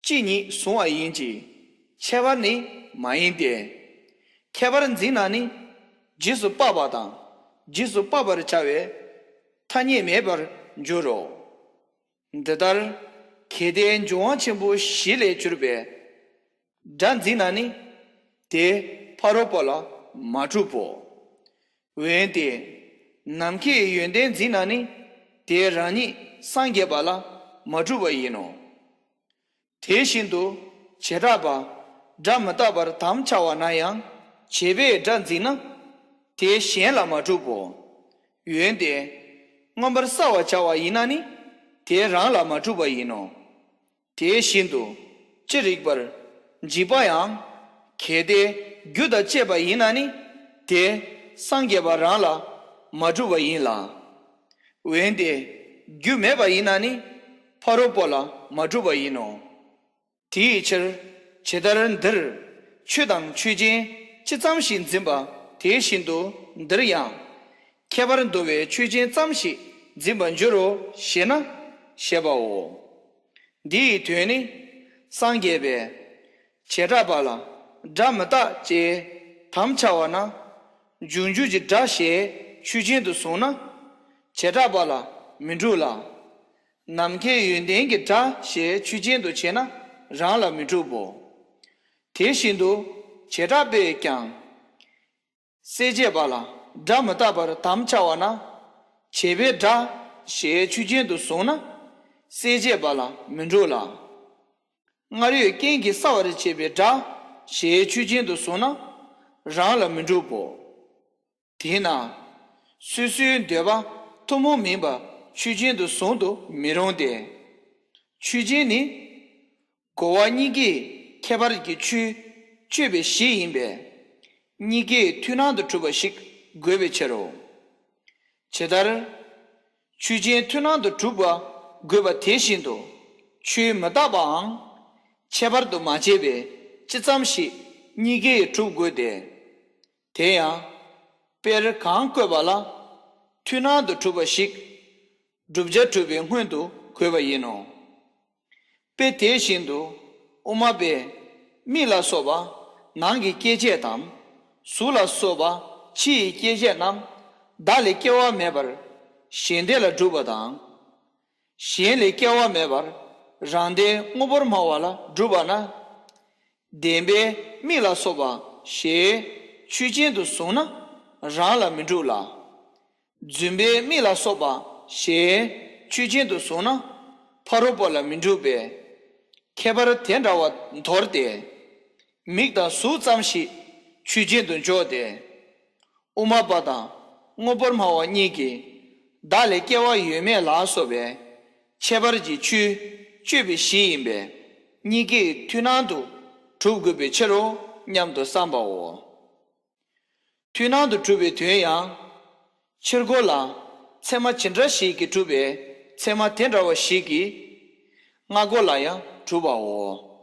གཅིག་ཉིད་གཟུང་བ་ཡིན་གྱི། ཁྱད་པར་ནི་མ་ཡིན་ཏེ། ཁྱད་པར་འཛིན་ན་ནི་རྗེས་སུ་དཔག་པ་དང་རྗེས་སུ་དཔག་པར་བྱ་བའི་ཐ་སྙད་མེད་པར་འགྱུར་རོ། འདི་ལྟར་གལ་ཏེ་འབྱུང་བ་ཆེན་པོ་བཞི་ལས་གྱུར་པའི་སྒྲ་འཛིན་ན་ནི་དེ་ཕ་རོལ་པོ་ལ་མ་གྲུབ་བོ། འོན་ཏེ་ནམ་མཁའི་ཡོན་ཏན་འཛིན་ན་ནི་དེ་རང་ཉིད་སངས་རྒྱས་པ་ལ་མ་གྲུབ་པ་ཡིན་ནོ། དེ་བཞིན་དུ་བྱེ་བྲག་པ་ སྒྲ་མི་རྟག་པར་དམ་འཆའ་བ་ན་ཡང་བྱས་པས་སྒྲ་འཛིན་ན་དེ་གཞན་ལ་མ་གྲུབ་བོ། འོན་ཏེ་མངོན་པར་གསལ་བར་བྱ་བ་ཡིན་ན་ནི་དེ་རང་ལ་མ་གྲུབ་པ་ཡིན་ནོ། དེ་བཞིན་དུ་ཅི་རིགས་པར་འཇིག་པ་ཡང་གལ་ཏེ་རྒྱུ་དང་བཅས་པ་ཡིན་ན་ནི་དེ་སངས་རྒྱས་པ་རང་ལ་མ་གྲུབ་པ་ཡིན་ལ། འོན་ཏེ་རྒྱུ་མེད་པ་ཡིན་ན་ནི་ཕ་རོལ་པོ་ལ་མ་གྲུབ་པ་ཡིན་ནོ། དེའི་ཕྱིར་ཇི་ལྟར་འདིར་ཆོས་དང་ཆོས་ཅན་ཅི་ཙམ་ཞིག་འཛིན་པ་དེ་བཞིན་དུ་འདིར་ཡང་ཁྱད་པར་འདུ་བའི་ཆོས་ཅན་ཙམ་ཞིག་འཛིན་པར་འགྱུར་རོ་ཞེ་ན་ཞེས་པའོ། འདི་ཡི་དོན་ནི་སངས་རྒྱས་པས་བྱེ་བྲག་པ་ལ་སྒྲ་མི་རྟག་ཅེས་དམ་འཆའ་བ་ན་འབྱུང་འགྱུར་གྱི་སྒྲ་ཞེས་ཆོས་ཅན་དུ་བཟུང་ན་བྱེ་བྲག་པ་ལ་མི་འགྲུབ་ལ། ནམ་མཁའི་ཡོན་ཏན་གྱི་སྒྲ་ཞེས་ཆོས་ཅན་དུ་བྱས་ན་རང་ལ་མི་འགྲུབ་བོ། དེ་བཞིན་དུ་བྱེ་བྲག་པས་ཀྱང་། གསལ་བྱེད་པ་ལ་སྒྲ་མི་རྟག་པར་དམ་འཆའ་བ་ན། བྱས་པས་སྒྲ་ཞེས་ཆོས་ཅན་དུ་བཟུང་ན། གསལ་བྱེད་པ་ལ་མི་འགྲུབ་ལ། སྔར་ཡོད་རྐྱེན་གྱིས་གསལ་བར་བྱེད་པའི་སྒྲ་ཞེས་ཆོས་ཅན་དུ་བཟུང་ན། རང་ལ་མི་འགྲུབ་བོ། དེས་ན། སོ་སོའི་འདོད་པ་ཐུན་མོང་མིན་པ་ཆོས་ཅན་དུ་བཟུང་དུ་མི་རུང་སྟེ། ཆོས་ཅན་ནི། རྒོལ་བ་གཉིས་ཀས་ཁྱད་པར་གྱི་ཆོས་གཅོད་པའི་གཞི་ཡིན་པས། གཉིས་ཀས་མཐུན་སྣང་དུ་གྲུབ་པ་ཞིག་དགོས་པའི་ཕྱིར་རོ། ཇི་ལྟར། ཆོས་ཅན་མཐུན་སྣང་དུ་གྲུབ་པ་དགོས་པ་དེ་བཞིན་དུ་ཆོས་མི་རྟག་པའང་ཁྱད་པར་དུ་མ་བྱས་པའི་ཅི་ཙམ་ཞིག་གཉིས་ཀས་གྲུབ་དགོས་ཏེ། དེ་ཡང་། དཔེར་གང་བཀོད་པ་ལ་མཐུན་སྣང་དུ་གྲུབ་པ་ཞིག་བསྒྲུབ་བྱ་གྲུབ་པའི་སྔོན་དུ་དགོས་པ་ཡིན་ནོ། དཔེ་དེ་བཞིན་དུ་དབུ་མ་པས་མིག་ལ་སོགས་པ་ནང་གི་སྐྱེ་མཆེད་དམ། གཟུགས་ལ་སོགས་པ་ཕྱི་ཡི་སྐྱེ་མཆེད་རྣམས་བདག་ལས་སྐྱེ་བ་མེད་པར་གཞན་དོན་ལ་གྲུབ་པ་དང་། གཞན་ལས་སྐྱེ་བ་མེད་པར་རང་དོན་དངོས་པོར་སྨྲ་བ་ལ་གྲུབ་པ་ན། བདེན་པས་མིག་ལ་སོགས་པ་ཞེས་ཆོས་ཅན་དུ་བཟུང་ན་རང་ལ་མི་འགྲུབ་ལ། རྫུན་པས་མིག་ལ་སོགས་པ་ཞེས་ཆོས་ཅན་དུ་བཟུང་ན་ཕ་རོལ་པོ་ལ་མི་འགྲུབ་པས། ཁྱད་པར་དེ་འདྲ་བ་དོར་ཏེ། མིག་དང་གཟུགས་ཙམ་ཞིག་ཆོས་ཅན་དུ་འཇོག་སྟེ། དབུ་མ་པ་དང་དངོས་པོར་སྨྲ་བ་གཉིས་ཀྱིས་བདག་ལས་སྐྱེ་བ་ཡོད་མེད་ལ་སོགས་པའི་ཁྱད་པར་གྱི་ཆོས་གཅོད་པའི་གཞི་ཡིན་པས་གཉིས་ཀས་མཐུན་སྣང་དུ་གྲུབ་དགོས་པའི་ཕྱིར་རོ་སྙམ་དུ་བསམ་པའོ། མཐུན་སྣང་དུ་གྲུབ་པའི་དོན་ཡང་། ཕྱིར་རྒོལ་ལ་ཚད་མ་ཇི་འདྲ་ཞིག་གིས་གྲུབ་པའི་ཚད་མ་དེ་འདྲ་བ་ཞིག་གིས་སྔ་རྒོལ་ལ་ཡང་གྲུབ་པའོ།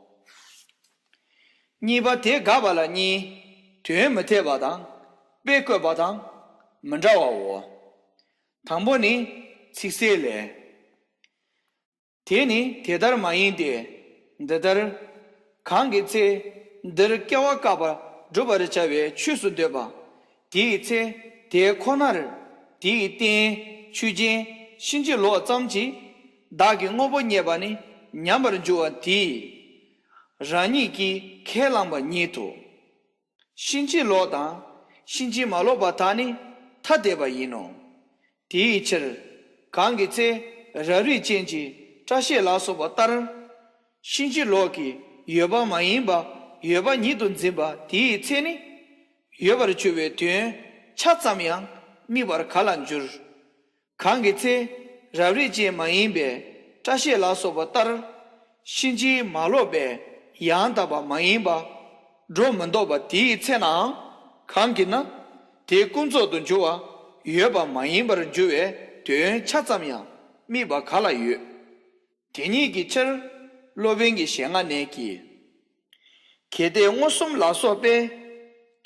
གཉིས་པ་དེ་དགག་པ་ལ་གཉིས། དོན་མི་འཐད་པ་དང་། དཔེ་བཀོད་པ་དང་། མི་འདྲ་བའོ། དང་པོ་ནི་ཚིག་གསལ་ལས། དེ་ནི་དེ་ལྟར་མ་ཡིན་ཏེ། འདི་ལྟར། གང་གི་ཚེ། འདིར་སྐྱེ་བ་བཀག་པ་བསྒྲུབ་པར་བྱ་བའི་ཆོས་སུ་འདོད་པ། དེའི་ཚེ། དེ་ཁོ་ནར། དེའི་རྟེན། ཆོས་ཅན། ཕྱིན་ཅི་ལོག་ཙམ་གྱིས། བདག་གི་དངོས་པོ་རྙེད་པ་ནི་ཉམས་པར་འགྱུར་བ་དེས། རང་ཉིད་ཀྱིས་ཁས་བླངས་པ་ཉིད་དོ། ཕྱིན་ཅི་ལོག་དང་ཕྱིན་ཅི་མ་ལོག་པ་དག་ནི་ཐ་དད་པ་ཡིན་ནོ། དེའི་ཕྱིར་གང་གི་ཚེ་རབ་རིབ་ཅན་གྱི་སྐྲ་ཤད་ལ་སོགས་པ་ལྟར། ཕྱིན་ཅི་ལོག་གི་ཡོད་པ་མ་ཡིན་པ་ཡོད་པ་ཉིད་དུ་འཛིན་པ་དེའི་ཚེ་ནི། ཡོད་པར་གྱུར་པའི་དོན་ཆ་ཙམ་ཡང་དམིགས་པར་ག་ལ་འགྱུར། གང་གི་ཚེ་རབ་རིབ་ཅན་མ་ཡིན་པའི་སྐྲ་ཤད་ལ་སོགས་པ་ལྟར། ཕྱིན་ཅི་མ་ལོག་པའི་ཡང་དག་པ་མ་ཡིན་པ་སྒྲོ་མི་འདོགས་པ་དེའི་ཚེ་ནའང་གང་གིས་ན་དེ་ཀུན་རྫོབ་ཏུ་འགྱུར་བ་ཡོད་པ་མ་ཡིན་པར་འགྱུར་བའི་དོན་ཆ་ཙམ་ཡང་དམིགས་པ་ག་ལ་ཡོད། དེ་ཉིད་ཀྱི་ཕྱིར་སློབ་དཔོན་གྱི་ཞལ་སྔ་ནས་ཀྱིས། གལ་ཏེ་མངོན་སུམ་ལ་སོགས་པས་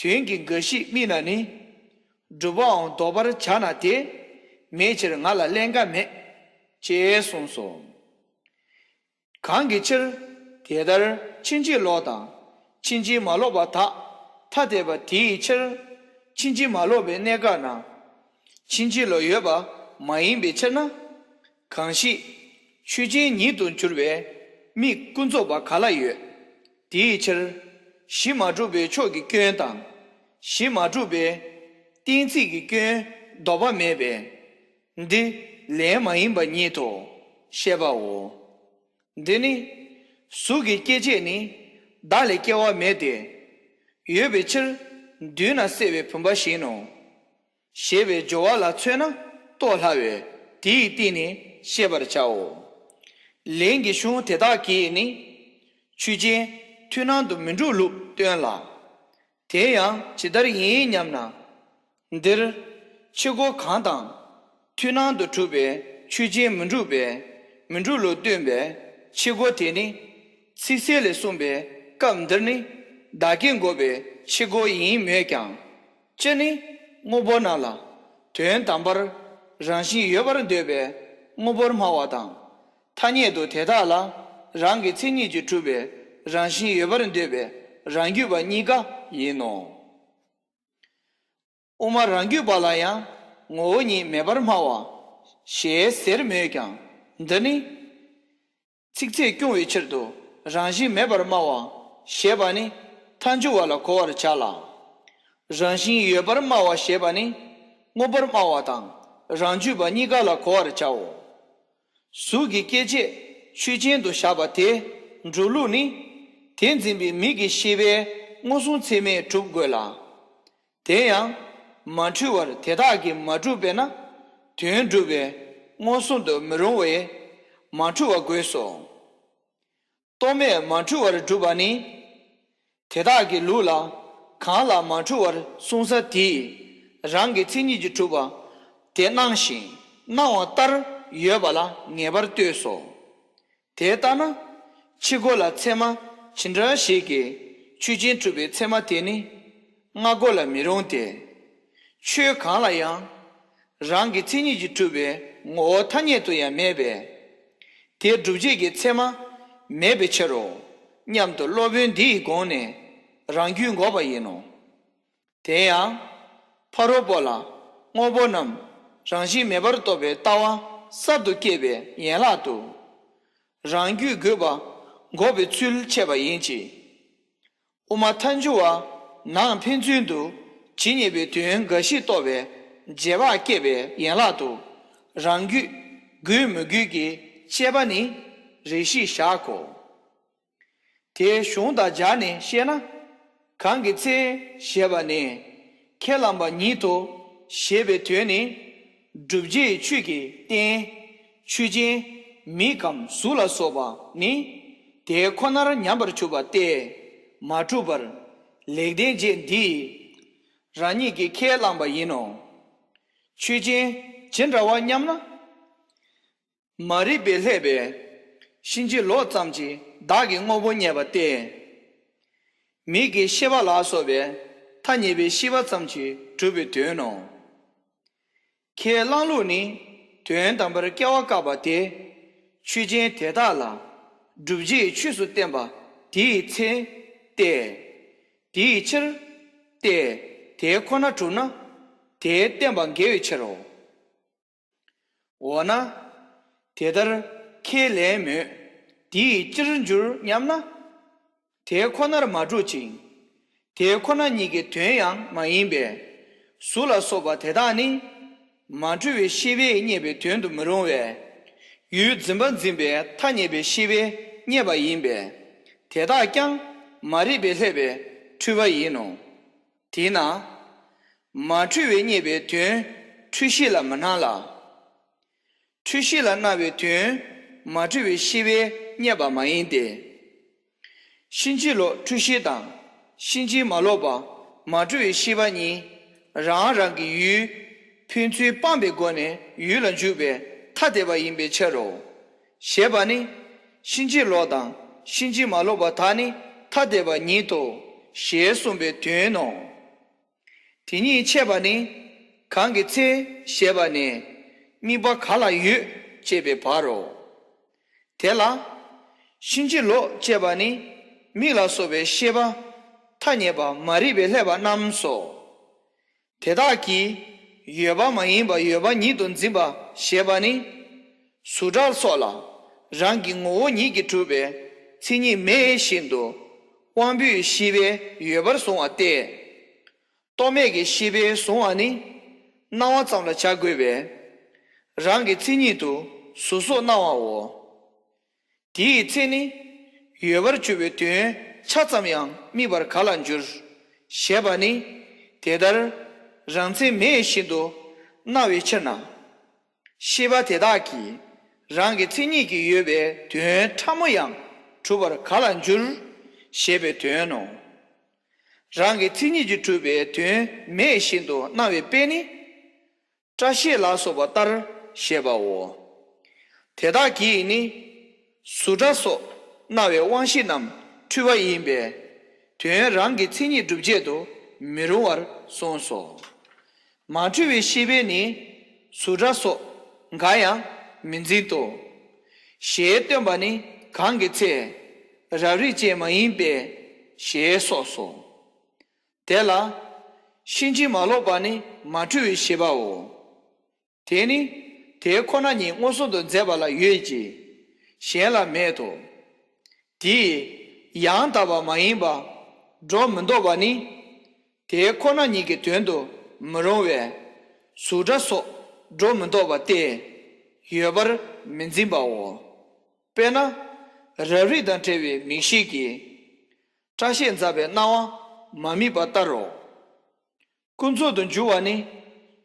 དོན་གྱི་འགའ་ཞིག་དམིགས་ན་ནི། སྒྲུབ་པའང་ལྡོག་པར་བྱ་ན་དེ་མེད་ཕྱིར་ང་ལ་ཀླན་ཀ་མེད། ཅེས་གསུངས་སོ། གང་གི་ཕྱིར་དེ་ལྟར་ཕྱིན་ཅི་ལོག་དང་ཕྱིན་ཅི་མ་ལོག་པ་དག་ཐ་དད་པ་དེའི་ཕྱིར་ཕྱིན་ཅི་མ་ལོག་པའི་གནས་སྐབས་ན་ཕྱིན་ཅི་ལོག་ཡོད་པ་མ་ཡིན་པའི་ཕྱིར་ན། གང་ཞིག་ཆོས་ཅན་ཉིད་དུ་གྱུར་པའི་དམིགས་ཀུན་རྫོབ་པ་ག་ལ་ཡོད། དེའི་ཕྱིར་གཞི་མ་གྲུབ་པའི་ཕྱོགས་ཀྱི་སྐྱོན་དང་། གཞི་མ་གྲུབ་པའི་གཏན་ཚིགས་ཀྱི་སྐྱོན་ལྡོག་པ་མེད་པས། འདི་ལན་མ་ཡིན་པ་ཉིད་དོ། ཞེས་པའོ། འདི་ནི་གཟུགས་ཀྱི་སྐྱེ་མཆེད་ནི་ བདག་ལས་སྐྱེ་བ་མེད་དེ། ཡོད་པའི་ཕྱིར་མདུན་ན་གསལ་བའི་བུམ་པ་བཞིན་ནོ། ཞེས་པའི་སྦྱོར་བ་ལ་མཚོན་ན་རྟོགས་སླ་བས་དེ་ཡི་སྟེང་ནས་བཤད་པར་བྱའོ། ལན་གྱི་གཞུང་དེ་དག་གིས་ནི། ཆོས་ཅན། མཐུན་སྣང་དུ་མི་འགྲུབ་ལུགས་སྟོན་ལ། དེ་ཡང་ཇི་ལྟར་ཡིན་སྙམ་ན། འདིར། ཕྱི་རྒོལ་གང་དང་། མཐུན་སྣང་དུ་གྲུབ་པའི་ཆོས་ཅན་མི་འགྲུབ་པས་མི་འགྲུབ་ལུགས་སྟོན་པའི་ཕྱི་རྒོལ་དེ་ནི། ཚིག་གསལ་ལས་གསུངས་པའི་སྐབས་འདིར་ནི། བདག་བསྐྱེད་འགོག་པའི་ཕྱི་རྒོལ་ཡིན་མོད་ཀྱང་། སྤྱིར་ནི། དངོས་པོ་རྣམས་ལ། དོན་དམ་པར། རང་བཞིན་ཡོད་པར་འདོད་པའི་དངོས་པོར་སྨྲ་བ་དང་། ཐ་སྙད་དུ་དེ་དག་ལ་རང་གི་མཚན་ཉིད་ཀྱིས་གྲུབ་པའི་རང་བཞིན་ཡོད་པར་འདོད་པའི་རང་རྒྱུད་པ་གཉིས་ཀ་ཡིན་ནོ། དབུ་མ་རང་རྒྱུད་པ་ལ་ཡང་ངོ་བོ་ཉིད་མེད་པར་སྨྲ་བ། ཞེས་ཟེར་མོད་ཀྱང་འདི་ནི། ཚིག་ཚད་སྐྱོང་བའི་ཕྱིར་དུ་རང་བཞིན་མེད་པར་སྨྲ་བ་ཞེས་པ་ནི་ཐལ་འགྱུར་བ་ལ་གོ་བར་བྱ་ལ། རང་བཞིན་ཡོད་པར་སྨྲ་བ་ཞེས་པ་ནི་དངོས་པོར་སྨྲ་བ་དང་རང་རྒྱུད་པ་གཉིས་ཀ་ལ་གོ་བར་བྱའོ། གཟུགས་ཀྱི་སྐྱེ་མཆེད་ཆོས་ཅན་དུ་བཞག་པ་དེ་སྒྲུབ་ལུགས་ནི། དེ་འཛིན་པའི་མིག་གི་ཤེས་པས་མངོན་སུམ་ཚད་མས་གྲུབ་དགོས་ལ། དེ་ཡང་མ་འཁྲུལ་བར་དེ་དག་གིས་མ་གྲུབ་པས་ན། དོན་སྒྲུབ་པས་མངོན་སུམ་དུ་མི་རུང་བས་མ་འཁྲུལ་བ་དགོས་སོ། རྟོག་མེད་མ་འཁྲུལ་བར་གྲུབ་པ་ནི། དེ་དག་གི་ལུགས་ལ་གང་ལ་མ་འཁྲུལ་བར་གསུངས་ས་དེས་རང་གི་མཚན་ཉིད་ཀྱིས་གྲུབ་པ་དེ་སྣང་ཞིང་སྣང་བ་ལྟར་ཡོད་པ་ལ་ངེས་པར་ལྟོས་སོ། དེ་ལྟ་ན། ཕྱི་རྒོལ་ལ་ཚད་མ་ཇི་འདྲ་ཞིག་གིས་ཆོས་ཅན་གྲུབ་པའི་ཚད་མ་དེ་ནི་སྔ་རྒོལ་ལ་མི་རུང་སྟེ། ཆོས་གང་ལ་ཡང་རང་གི་མཚན་ཉིད་ཀྱིས་གྲུབ་པའི་ངོ་བོ་ཐ་སྙད་དུ་ཡང་མེད་པས། དེ་སྒྲུབ་བྱེད་ཀྱི་ཚད་མ་མེད་པའི་ཕྱིར་རོ། སྙམ་དུ་སློབ་དཔོན་འདི་ཡི་དགོངས་ནས་རང་རྒྱུད་འགོག་པ་ཡིན་ནོ། དེ་ཡང་། ཕ་རོལ་པོ་ལ་དངོས་པོ་རྣམས་རང་བཞིན་མེད་པར་རྟོགས་པའི་ལྟ་བ་གསར་དུ་སྐྱེས་པའི་ཡན་ལག་ཏུ། རང་རྒྱུད་དགོས་པ་འགོག་པའི་ཚུལ་འཆད་པ་ཡིན་གྱི། དབུ་མ་ཐལ་འགྱུར་བ་ནང་ཕན་ཚུན་དུ་ཇི་སྙེད་པའི་དོན་འགའ་ཞིག་རྟོགས་པའི་རྗེས་དཔག་སྐྱེས་པའི་ཡན་ལག་ཏུ། རང་རྒྱུད་དགོས་མི་དགོས་ཀྱི་དཔྱད་པ་ནི་རེ་ཞིག་བཞག་གོ། དེའི་གཞུང་དང་སྦྱར་ནས་བཤད་ན། གང་གི་ཚེ་ཞེས་པ་ནས་ཁས་བླངས་པ་ཉིད་དོ་ཞེས་པའི་དོན་ནི། བསྒྲུབ་བྱའི་ཆོས་ཀྱི་རྟེན་ཆོས་ཅན་མིག་གམ་གཟུགས་ལ་སོགས་པ་ནི་དེ་ཁོ་ནར་ཉམས་པར་གྱུར་པ་སྟེ་མ་གྲུབ་པར་ལེགས་ལྡན་འབྱེད་འདིས་རང་ཉིད་ཀྱིས་ཁས་བླངས་པ་ཡིན་ནོ། ཆོས་ཅན་ཇི་འདྲ་བ་སྙམ་ན། མ་རིག་པས་བསླད་པའི་གཤིན་རྗེ་ལོག་ཙམ་གྱིས་བདག་གི་དངོས་པོ་རྙེད་པ་སྟེ། མིག་གི་ཤེས་པ་ལ་སོགས་པའི་ཐ་སྙད་པའི་ཤེས་པ་ཙམ་གྱིས་གྲུབ་པའི་དོན་ནོ། ཁས་བླངས་ལུགས་ནི་དོན་དམ་པར་སྐྱེ་བ་བཀག་པ་དེ་ཆོས་ཅན་དེ་དག་ལ་བསྒྲུབ་བྱའི་ཆོས་སུ་བསྟན་པ་དེའི་ཚེ་སྟེ། དེའི་ཕྱིར་ཏེ། དེ་ཁོ་ན་གྲུབ་ན་དེ་བསྟན་པ་འགལ་བའི་ཕྱིར་རོ། འོ་ན། དེ་ལྟར་ཁས་ལེན་མོད་དེ་ཡིས་ཅིར་འགྱུར་སྙམ་ན། དེ་ཁོ་ནར་མ་གྲུབ་ཅིང་། དེ་ཁོ་ན་ཉིད་ཀྱི་དོན་ཡང་མ་ཡིན་པས། གཟུགས་ལ་སོགས་པ་དེ་དག་ནི། མ་འཁྲུལ་བའི་ཤེས་པས་རྙེད་པའི་དོན་དུ་མི་རུང་བས། ཡུལ་འཛིན་པ་འཛིན་པའི་ཐ་སྙད་པའི་ཤེས་པས་རྙེད་པ་ཡིན་པས། དེ་དག་ཀྱང་མ་རིག་པས་བསླད་པའི་འཁྲུལ་པ་ཡིན་ནོ། དེས་ན། མ་འཁྲུལ་བས་རྙེད་པའི་དོན་འཁྲུལ་ཤེས་ལ་མི་སྣང་ལ། འཁྲུལ་ཤེས་ལ་སྣང་བའི་དོན་མ་འཁྲུལ་བའི་ཤེས་པས་རྙེད་པ་མ་ཡིན་ཏེ། གཤིན་རྗེ་ལོག་འཁྲུལ་ཤེས་དང་གཤིན་རྗེ་མ་ལོག་པ་མ་འཁྲུལ་བའི་ཤེས་པ་གཉིས་རང་རང་གི་ཡུལ་ཕན་ཚུན་སྤངས་པའི་སྒོ་ནས་ཡུལ་ལ་འཇུག་པའི་ཐ་དད་པ་ཡིན་པའི་ཕྱིར་རོ། ཞེས་པ་ནི་གཤིན་རྗེ་ལོག་དང་གཤིན་རྗེ་མ་ལོག་པ་དག་ནི་ཐ་དད་པ་ཉིད་དོ་ཞེས་གསུངས་པའི་དོན་ནོ། དེ་ཉིད་འཆད་པ་ནི་གང་གི་ཚེ་ཞེས་པ་ནས་དམིགས་པ་ག་ལ་ཡོད་ཅེས་པའི་བར་རོ། དེ་ལ་གཤིན་རྗེ་ལོག་ཅེས་པ་ནི་མིག་ལ་སོགས་པའི་ཤེས་པ་ཐ་སྙད་པ་མ་རིག་པས་བསླད་པ་རྣམས་སོ། དེ་དག་གིས་ཡོད་པ་མ་ཡིན་པ་ཡོད་པ་ཉིད་དུ་འཛིན་པ་ཞེས་པ་ནི། གཟུགས་སྒྲ་སོགས་ལ་རང་གི་ངོ་བོ་ཉིད་ཀྱིས་གྲུབ་པའི་མཚན་ཉིད་མེད་བཞིན་དུ་དབང་པོའི་ཤེས་པས་ཡོད་པར་བཟུང་བ་སྟེ། རྟོག་མེད་ཀྱི་ཤེས་པས་བཟུང་བ་ནི་སྣང་བ་ཙམ་ལ་བྱ་དགོས་པས། རང་གི་མཚན་ཉིད་དུ་གཟུགས་སོགས་སྣང་བའོ། དེའི་ཚེ་ནི་ཡོད་པར་གྱུར་པའི་དོན་ ཆ་ཙམ་ཡང་དམིགས་པར་ག་ལ་འགྱུར། ཞེས་པ་ནི། དེ་ལྟར་རང་མཚན་མེད་བཞིན་དུ་སྣང་བའི་ཕྱིར་ན། ཤེས་པ་དེ་དག་གིས་རང་གི་མཚན་ཉིད་ཀྱིས་ཡོད་པའི་དོན་ཕྲ་མོ་ཡང་གྲུབ་པར་ག་ལ་འགྱུར། ཞེས་པའི་དོན་ནོ། རང་གི་མཚན་ཉིད་ཀྱིས་གྲུབ་པའི་དོན་མེད་བཞིན་དུ་སྣང་བའི་དཔེ་ནི། སྐྲ་ཤད་ལ་སོགས་པ་ལྟར་ཞེས་པའོ། དེ་དག་གིས་ནི། གཟུགས་སྒྲ་སོགས་སྣང་བའི་དབང་ཤེས་རྣམས་འཁྲུལ་པ་ཡིན་པས། དོན་རང་གི་མཚན་ཉིད་སྒྲུབ་བྱེད་དུ་མི་རུང་བར་གསུངས་སོ། མ་འཁྲུལ་བའི་ཤེས་པས་ནི། གཟུགས་སྒྲ་སོགས་འགའ་ཡང་མི་འཛིན་ཏོ། ཞེས་སྟོན་པ་ནི་གང་གི་ཚེ། རབ་རིབ་ཅན་མ་ཡིན་པས་ཞེས་སོགས་སོ། དེ་ལ། ཕྱིན་ཅི་མ་ལོག་པ་ནི་མ་འཁྲུལ་བའི་ཤེས་པའོ། དེ་ནི། དེ་ཁོ་ན་ཉིད་མངོན་སུམ་དུ་མཛད་པ་ལ་ཡོད་ཀྱི། གཞན་ལ་མེད་དོ། དེས་ཡང་དག་པ་མ་ཡིན་པ། སྒྲོ་མི་འདོགས་པ་ནི། དེ་ཁོ་ན་ཉིད་ཀྱི་དོན་དུ་མི་རུང་བས། གཟུགས་སྒྲ་སོགས་སྒྲོ་མི་འདོགས་པ་སྟེ། ཡོད་པར་མི་འཛིན་པའོ། དཔེར་ན། རབ་རིབ་དང་བྲལ་བའི་མིག་ཤེས་ཀྱིས། སྐྲ་ཤད་འཛག་པའི་སྣང་བ་མ་དམིགས་པ་ལྟར་རོ། ཀུན་རྫོབ་ཏུ་འགྱུར་བ་ནི།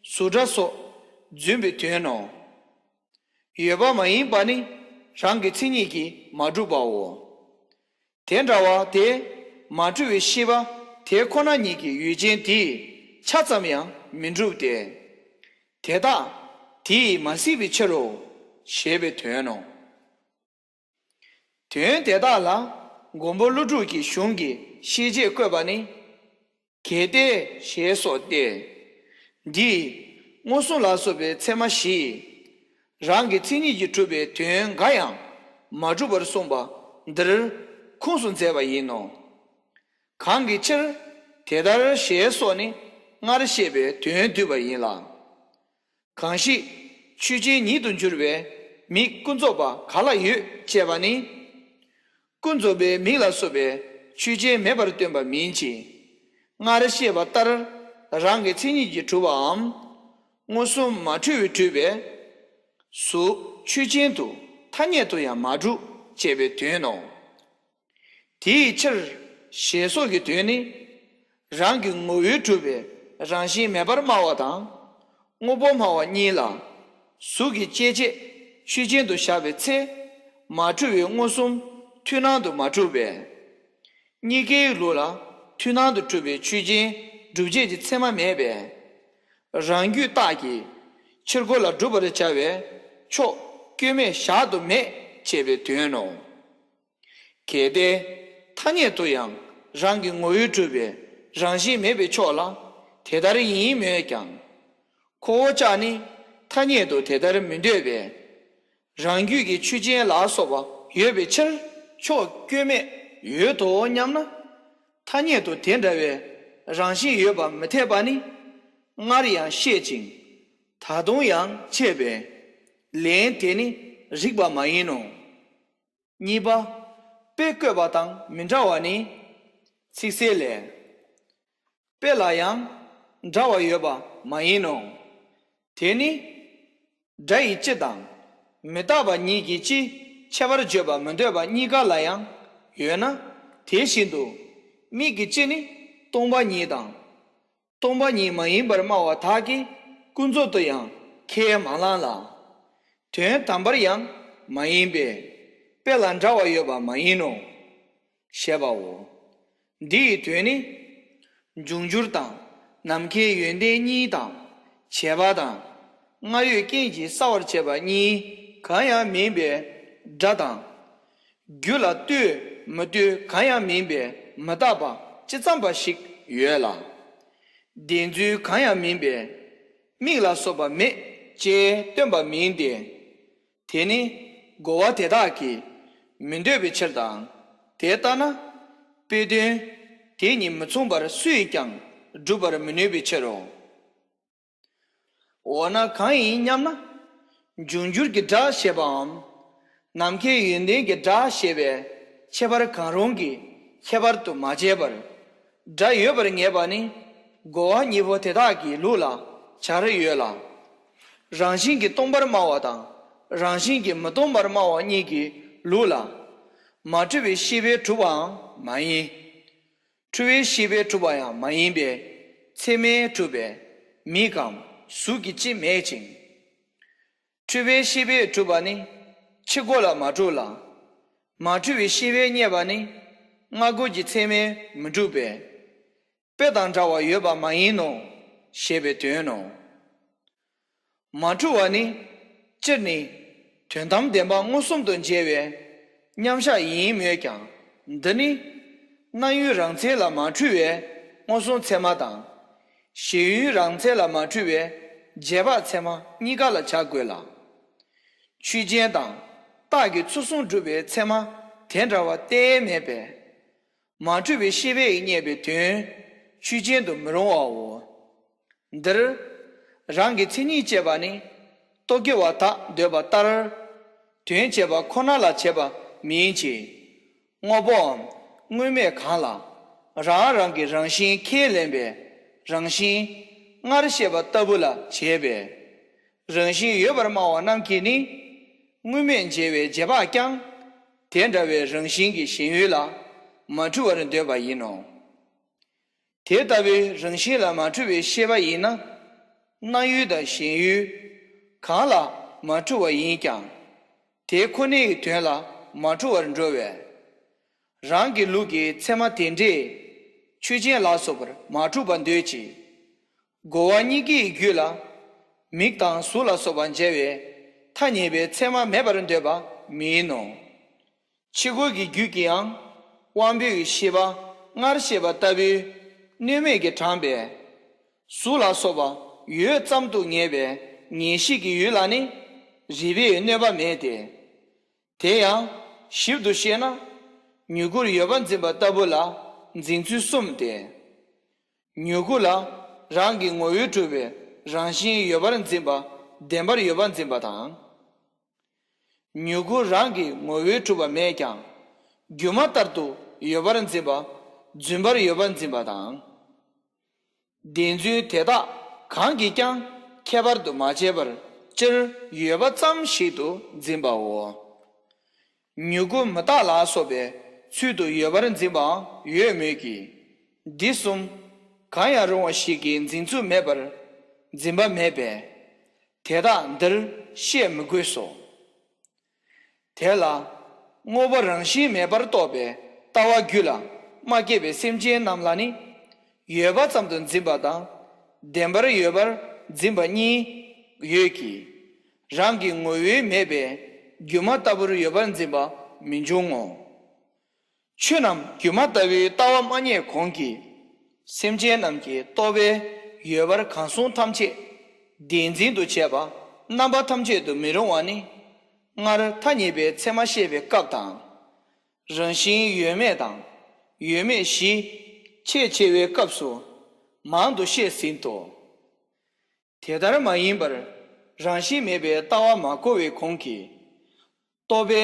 གཟུགས་སྒྲ་སོགས་རྫུན་པའི་དོན་ནོ། ཡོད་པ་མ་ཡིན་པ་ནི་རང་གི་མཚན་ཉིད་ཀྱིས་མ་གྲུབ་པའོ། དེ་འདྲ་བ་དེ་མ་འཁྲུལ་བའི་ཤེས་པ་དེ་ཁོ་ན་ཉིད་ཀྱི་ཡུལ་ཅན་དེས་ཆ་ཙམ་ཡང་མི་འགྲུབ་སྟེ། དེ་དག་དེས་མ་གཟིགས་པའི་ཕྱིར་རོ། ཞེས་པའི་དོན་ནོ། དོན་དེ་དག་ལ་མགོན་པོ་ཀླུ་སྒྲུབ་ཀྱི་གཞུང་གི་ཤེས་བྱེད་བཀོད་པ་ནི། གལ་ཏེ་ཞེས་སོགས་ཏེ། འདིས་མངོན་སུམ་ལ་སོགས་པའི་ཚད་མ་བཞིས། རང་གི་མཚན་ཉིད་ཀྱིས་གྲུབ་པའི་དོན་འགའ་ཡང་མ་གྲུབ་པར་གསུངས་པ་འདིར་ཁུངས་སུ་མཛད་པ་ཡིན་ནོ། གང་གི་ཕྱིར་དེ་ལྟར་ཞེས་སོགས་ནི་སྔར་བཤད་པའི་དོན་བསྡུས་པ་ཡིན་ལ། གང་ཞིག་ཆོས་ཅན་ཉིད་དུ་འགྱུར་བའི་མིག་ཀུན་རྫོབ་པ་ག་ལ་ཡོད་ཅེས་པ་ནི། ཀུན་རྫོབ་པའི་མིག་ལ་སོགས་པའི་ཆོས་ཅན་མེད་པར་སྟོན་པ་མིན་གྱི། སྔར་བཤད་པ་ལྟར་རང་གི་མཚན་ཉིད་ཀྱིས་གྲུབ་པའམ། མངོན་སུམ་མ་འཁྲུལ་བས་གྲུབ་པའི་གཟུགས་ཆོས་ཅན་དུ་ཐ་སྙད་དུ་ཡང་མ་གྲུབ་ཅེས་པའི་དོན་ནོ། དེའི་ཕྱིར་ཞེས་སོགས་ཀྱི་དོན་ནི། རང་གི་ངོ་བོས་གྲུབ་པའི་རང་བཞིན་མེད་པར་སྨྲ་བ་དང་། དངོས་པོར་སྨྲ་བ་གཉིས་ལ། གཟུགས་ཀྱི་སྐྱེད་བྱེད་ཆོས་ཅན་དུ་བཞག་པའི་ཚེ། མ་འཁྲུལ་བའི་མངོན་སུམ་མཐུན་སྣང་དུ་མ་གྲུབ་པས། གཉིས་ཀའི་ལུགས་ལ་མཐུན་སྣང་དུ་གྲུབ་པའི་ཆོས་ཅན་སྒྲུབ་བྱེད་ཀྱི་ཚད་མ་མེད་པས། རང་རྒྱུད་རྟགས་ཀྱི་ཕྱིར་རྒོལ་ལ་སྒྲུབ་པར་བྱ་བའི་ཕྱོགས་སྐྱོན་མེད་བཞག་ཏུ་མེད་ཅེས་པའི་དོན་ནོ། གལ་ཏེ། ཐ་སྙད་དུ་ཡང་རང་གི་ངོ་བོས་གྲུབ་པའི་རང་བཞིན་མེད་པའི་ཕྱོགས་ལ་དེ་ལྟར་ཡིན་མོད་ཀྱང་། ཁོ་བོ་ཅག་ནི་ཐ་སྙད་དུ་དེ་ལྟར་མི་འདོད་པས། རང་རྒྱུད་ཀྱི་ཆོས་ཅན་ལ་སོགས་པ་ཡོད་པའི་ཕྱིར་ཕྱོགས་སྐྱོན་མེད་ཡོད་དོ་སྙམ་ན། ཐ་སྙད་དུ་དེ་འདྲ་བའི་རང་བཞིན་ཡོད་པ་མི་འཐད་པ་ནི་སྔར་ཡང་བཤད་ཅིང་ད་དུང་ཡང་འཆད་པས། ལན་དེ་ནི་རིགས་པ་མ་ཡིན་ནོ། གཉིས་པ། དཔེ་བཀོད་པ་དང་མི་འདྲ་བ་ནི། ཚིག་གསལ་ལས། དཔེ་ལ་ཡང་འདྲ་བ་ཡོད་པ་མ་ཡིན་ནོ། དེ་ནི། སྒྲ་ཡི་སྤྱི་དང་། མི་རྟག་པ་ཉིད་ཀྱི་སྤྱི་ཁྱད་པར་བརྗོད་པ་མི་འདོད་པ་གཉིས་ཀ་ལ་ཡང་ཡོད་ན། དེ་བཞིན་དུ། མིག་གི་སྤྱི་ནི་སྟོང་པ་ཉིད་དང་། སྟོང་པ་ཉིད་མ་ཡིན་པར་སྨྲ་བ་དག་གིས་ཀུན་རྫོབ་ཏུ་ཡང་ཁས་མ་བླངས་ལ། དོན་དམ་པར་ཡང་མ་ཡིན་པས། དཔེ་ལ་འདྲ་བ་ཡོད་པ་མ་ཡིན་ནོ། ཞེས་པའོ། འདི་ཡི་དོན་ནི། འབྱུང་འགྱུར་དང་ནམ་མཁའི་ཡོན་ཏན་གཉིས་དང་བྱས་པ་དང་། སྔ་ཡོད་རྐྱེན་གྱིས་བསགས་པར་བྱས་པ་གཉིས་གང་ཡང་མིན་པའི་སྒྲ་དང་། རྒྱུ་ལ་ལྟོས་མི་ལྟོས་གང་ཡང་མིན་པའི་མི་རྟག་པ་ཇི་ཙམ་པ་ཞིག་ཡོད་ལ། བདེན་རྫུན་གང་ཡང་མིན་པས་མིག་ལ་སོགས་པ་མེད་ཅེས་སྟོན་པ་མིན་ཏེ། དེ་ནི་རྒོལ་བ་དེ་དག་གིས་མི་འདོད་པའི་ཕྱིར་དང་། དེ་ལྟ་ན་དཔེ་དོན་དེ་གཉིས་མི་མཚུངས་པར་སུས་ཀྱང་སྒྲུབ་པར་མི་ནུས་པའི་ཕྱིར་རོ། འོ་ན་གང་ཡིན་སྙམ་ན། འབྱུང་འགྱུར་གྱི་སྒྲ་ཞེས་པའམ། ནམ་མཁའི་ཡོན་ཏན་གྱི་སྒྲ་ཞེས་པའི་ཁྱད་པར་གང་རུང་གི་ཁྱད་པར་དུ་མ་བྱས་པར། སྒྲ་ཡོད་པར་ངེས་པ་ནི་རྒོལ་བ་གཉིས་པོ་དེ་དག་གི་ལུགས་ལ་བྱར་ཡོད་ལ། རང་བཞིན་གྱིས་སྟོང་པར་སྨྲ་བ་དང་རང་བཞིན་གྱིས་མི་སྟོང་པར་སྨྲ་བ་གཉིས་ཀྱི་ལུགས་ལ། མ་འཁྲུལ་བའི་ཤེས་པས་གྲུབ་པའང་ མ་ཡིན། འཁྲུལ་བའི་ཤེས་པས་གྲུབ་པ་ཡང་མ་ཡིན་པས་ཚད་མས་གྲུབ་པའི་མིག་གམ་གཟུགས་ཀྱི་སྤྱི་མེད་ཅིང་། འཁྲུལ་བའི་ཤེས་པས་གྲུབ་པ་ནི་ཕྱི་རྒོལ་ལ་མ་གྲུབ་ལ། མ་འཁྲུལ་བའི་ཤེས་པས་རྙེད་པ་ནི་སྔ་རྒོལ་གྱི་ཚད་མས་མི་གྲུབ་པས། དཔེ་དང་འདྲ་བ་ཡོད་པ་མ་ཡིན་ནོ། ཞེས་པའི་དོན་ནོ། མ་འཁྲུལ་བ་ནི། སྤྱིར་ནི། དོན་དམ་བདེན་པ་མངོན་སུམ་དུ་མཇལ་བའི་མཉམ་གཞག་ཡིན་མོད་ཀྱང་། འདི་ནི། སྣང་ཡུལ་རང་མཚན་ལ་མ་འཁྲུལ་བའི་མངོན་སུམ་ཚད་མ་དང་། གཞན་ཡུལ་རང་མཚན་ལ་མ་འཁྲུལ་བའི་རྗེས་དཔག་ཚད་མ་གཉིས་ཀ་ལ་བྱ་དགོས་ལ། ཆོས་ཅན་དང་རྟགས་ཀྱི་ཚུལ་གསུམ་སྒྲུབ་པའི་ཚད་མ་དེ་འདྲ་བ་གཏན་མེད་པས། མ་འཁྲུལ་བའི་ཤེས་པས་རྙེད་པའི་དོན་ཆོས་ཅན་དུ་མི་རུང་བའོ། འདིར་རང་གི་མཚན་ཉིད་ཅེས་པ་ནི་རྟོག་གེ་བ་དག་འདོད་པ་ལྟར་དོན་བྱེད་པ་ཁོ་ན་ལ་བྱེད་པ་མིན་གྱི། དངོས་པོའམ་དངོས་མེད་གང་ལ་རང་རང་གི་རང་བཞིན་ཁས་ལེན་པའི་རང་བཞིན་སྔར་བཤད་པ་ལྟ་བུ་ལ་བྱེད་པས། རང་བཞིན་ཡོད་པར་སྨྲ་བ་རྣམས་ཀྱིས་ནི། དངོས་མེད་འཇལ་བའི་རྗེས་དཔག་ཀྱང་། དེ་འདྲ་བའི་རང་བཞིན་གྱི་ཞེན་ཡུལ་ལ་མ་འཁྲུལ་བར་འདོད་པ་ཡིན་ནོ། དེ་ལྟ་བུའི་རང་བཞིན་ལ་མ་འཁྲུལ་བའི་ཤེས་པ་ཡིན་ན། སྣང་ཡུལ་དང་ཞེན་ཡུལ་གང་ལ་མ་འཁྲུལ་བ་ཡིན་ཀྱང་། དེ་ཁོ་ནའི་དོན་ལ་མ་འཁྲུལ་བར་འགྲོ་བས། རང་གི་ལུགས་ཀྱི་ཚད་མ་དེ་འདྲས་ཆོས་ཅན་ལ་སོགས་པར་མ་གྲུབ་པར་འདོད་ཅིང་། རྒོལ་བ་གཉིས་ཀའི་རྒྱུད་ལ་མིག་དང་གཟུགས་ལ་སོགས་པ་འཇལ་བའི་ཐ་སྙད་པའི་ཚད་མ་མེད་པར་འདོད་པ་མིན་ནོ། ཕྱི་རྒོལ་གྱི་རྒྱུད་ཀྱིས་ཡང་དབང་པོའི་ཤེས་པ་སྔར་བཤད་པ་ལྟ་བུའི་གནོད་མེད་ཀྱིས་དྲངས་པའི་གཟུགས་ལ་སོགས་པ་ཡོད་ཙམ་དུ་ངེས་པའི་ངེས་ཤེས་ཀྱི་ཡུལ་ལ་ནི་རིགས་པས་གནོད་པ་མེད་དེ། དེ་ཡང་ཞིབ་ཏུ་བཤད་ན། མྱུ་གུར་ཡོད་པར་འཛིན་པ་ལྟ་བུ་ལ་འཛིན་ཚུལ་གསུམ་སྟེ། མྱུ་གུ་ལ་རང་གི་ངོ་བོས་གྲུབ་པའི་རང་བཞིན་ཡོད་པར་འཛིན་པ་བདེན་པར་ཡོད་པར་འཛིན་པ་དང་། མྱུ་གུ་རང་གི་ངོ་བོས་གྲུབ་པ་མེད་ཀྱང་སྒྱུ་མ་ལྟར་དུ་ཡོད་པར་འཛིན་པ་རྫུན་པར་ཡོད་པར་འཛིན་པ་དང་། བདེན་རྫུན་དེ་དག་གང་གིས་ཀྱང་ཁྱད་པར་དུ་མ་བྱས་པར་སྤྱིར་ཡོད་པ་ཙམ་ཞིག་ཏུ་འཛིན་པའོ། མྱུ་གུ་མི་རྟག་ལ་སོགས་པའི་ཚུལ་དུ་ཡོད་པར་འཛིན་པའང་ཡོད་མོད་ཀྱི། འདི་གསུམ་གང་ཡང་རུང་བ་ཞིག་གི་འཛིན་ཚུལ་མེད་པར་འཛིན་པ་མེད་པས། དེ་དག་འདིར་བཤད་མི་དགོས་སོ། དེ་ལ་དངོས་པོ་རང་བཞིན་མེད་པར་རྟོགས་པའི་ལྟ་བ་རྒྱུད་ལ་མ་སྐྱེས་པའི་སེམས་ཅན་རྣམས་ལ་ནི་ཡོད་པ་ཙམ་དུ་འཛིན་པ་དང་བདེན་པར་ཡོད་པར་འཛིན་པ་གཉིས་ཡོད་ཀྱི། རང་གི་ངོ་བོའི་མེད་པའི་སྒྱུ་མ་ལྟ་བུར་ཡོད་པར་འཛིན་པ་མི་འབྱུང་ངོ་། ཆོས་རྣམས་སྒྱུ་མ་ལྟ་བུའི་ལྟ་བ་མ་རྙེད་གོང་གི་སེམས་ཅན་རྣམས་ཀྱི་རྟོག་པའི་ཡོད་པར་གང་གསུང་ཐམས་ཅད་བདེན་འཛིན་དུ་བྱས་པ་རྣམ་པ་ཐམས་ཅད་དུ་མི་རུང་བ་ནི། སྔར་ཐ་སྙད་པའི་ཚད་མ་བཤད་པའི་སྐབས་དང་། རང་བཞིན་ཡོད་མེད་དང་ཡོད་མེད་བཞི་ཕྱེད་ཕྱེ་བའི་སྐབས་སུ་མང་དུ་བཤད་ཟིན་ཏོ། དེ་ལྟར་མ་ཡིན་པར་རང་བཞིན་མེད་པའི་ལྟ་བ་མ་གོ་བའི་གོང་གི་རྟོག་པའི་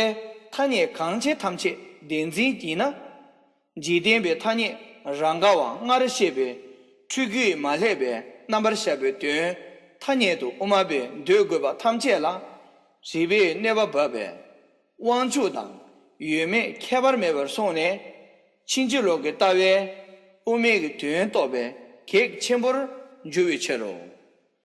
ཐ་སྙད་གང་ཆེ་ཐམས་ཅད་བདེན་འཛིན་ཡིན་ན། འཇིག་རྟེན་པའི་ཐ་སྙད་རང་ག་བ་སྔར་བཤད་པའི་འཁྲུལ་རྒྱུས་མ་ལྷད་པའི་རྣམ་པར་གཞག་པའི་དོན་ཐ་སྙད་དུ་དབུ་མ་པས་འདོད་དགོས་པ་ཐམས་ཅད་ལ་རིགས་པས་གནོད་པ་འབབ་པས། དབང་ཕྱུག་དང་ཡོད་མེད་ཁྱད་པར་མེད་པར་སོང་ནས་ཕྱིན་ཅི་ལོག་གི་ལྟ་བས་དབུ་མའི་གི་དོན་རྟོགས་པའི་གེགས་ཆེན་པོར་འགྱུར་བའི་ཕྱིར་རོ།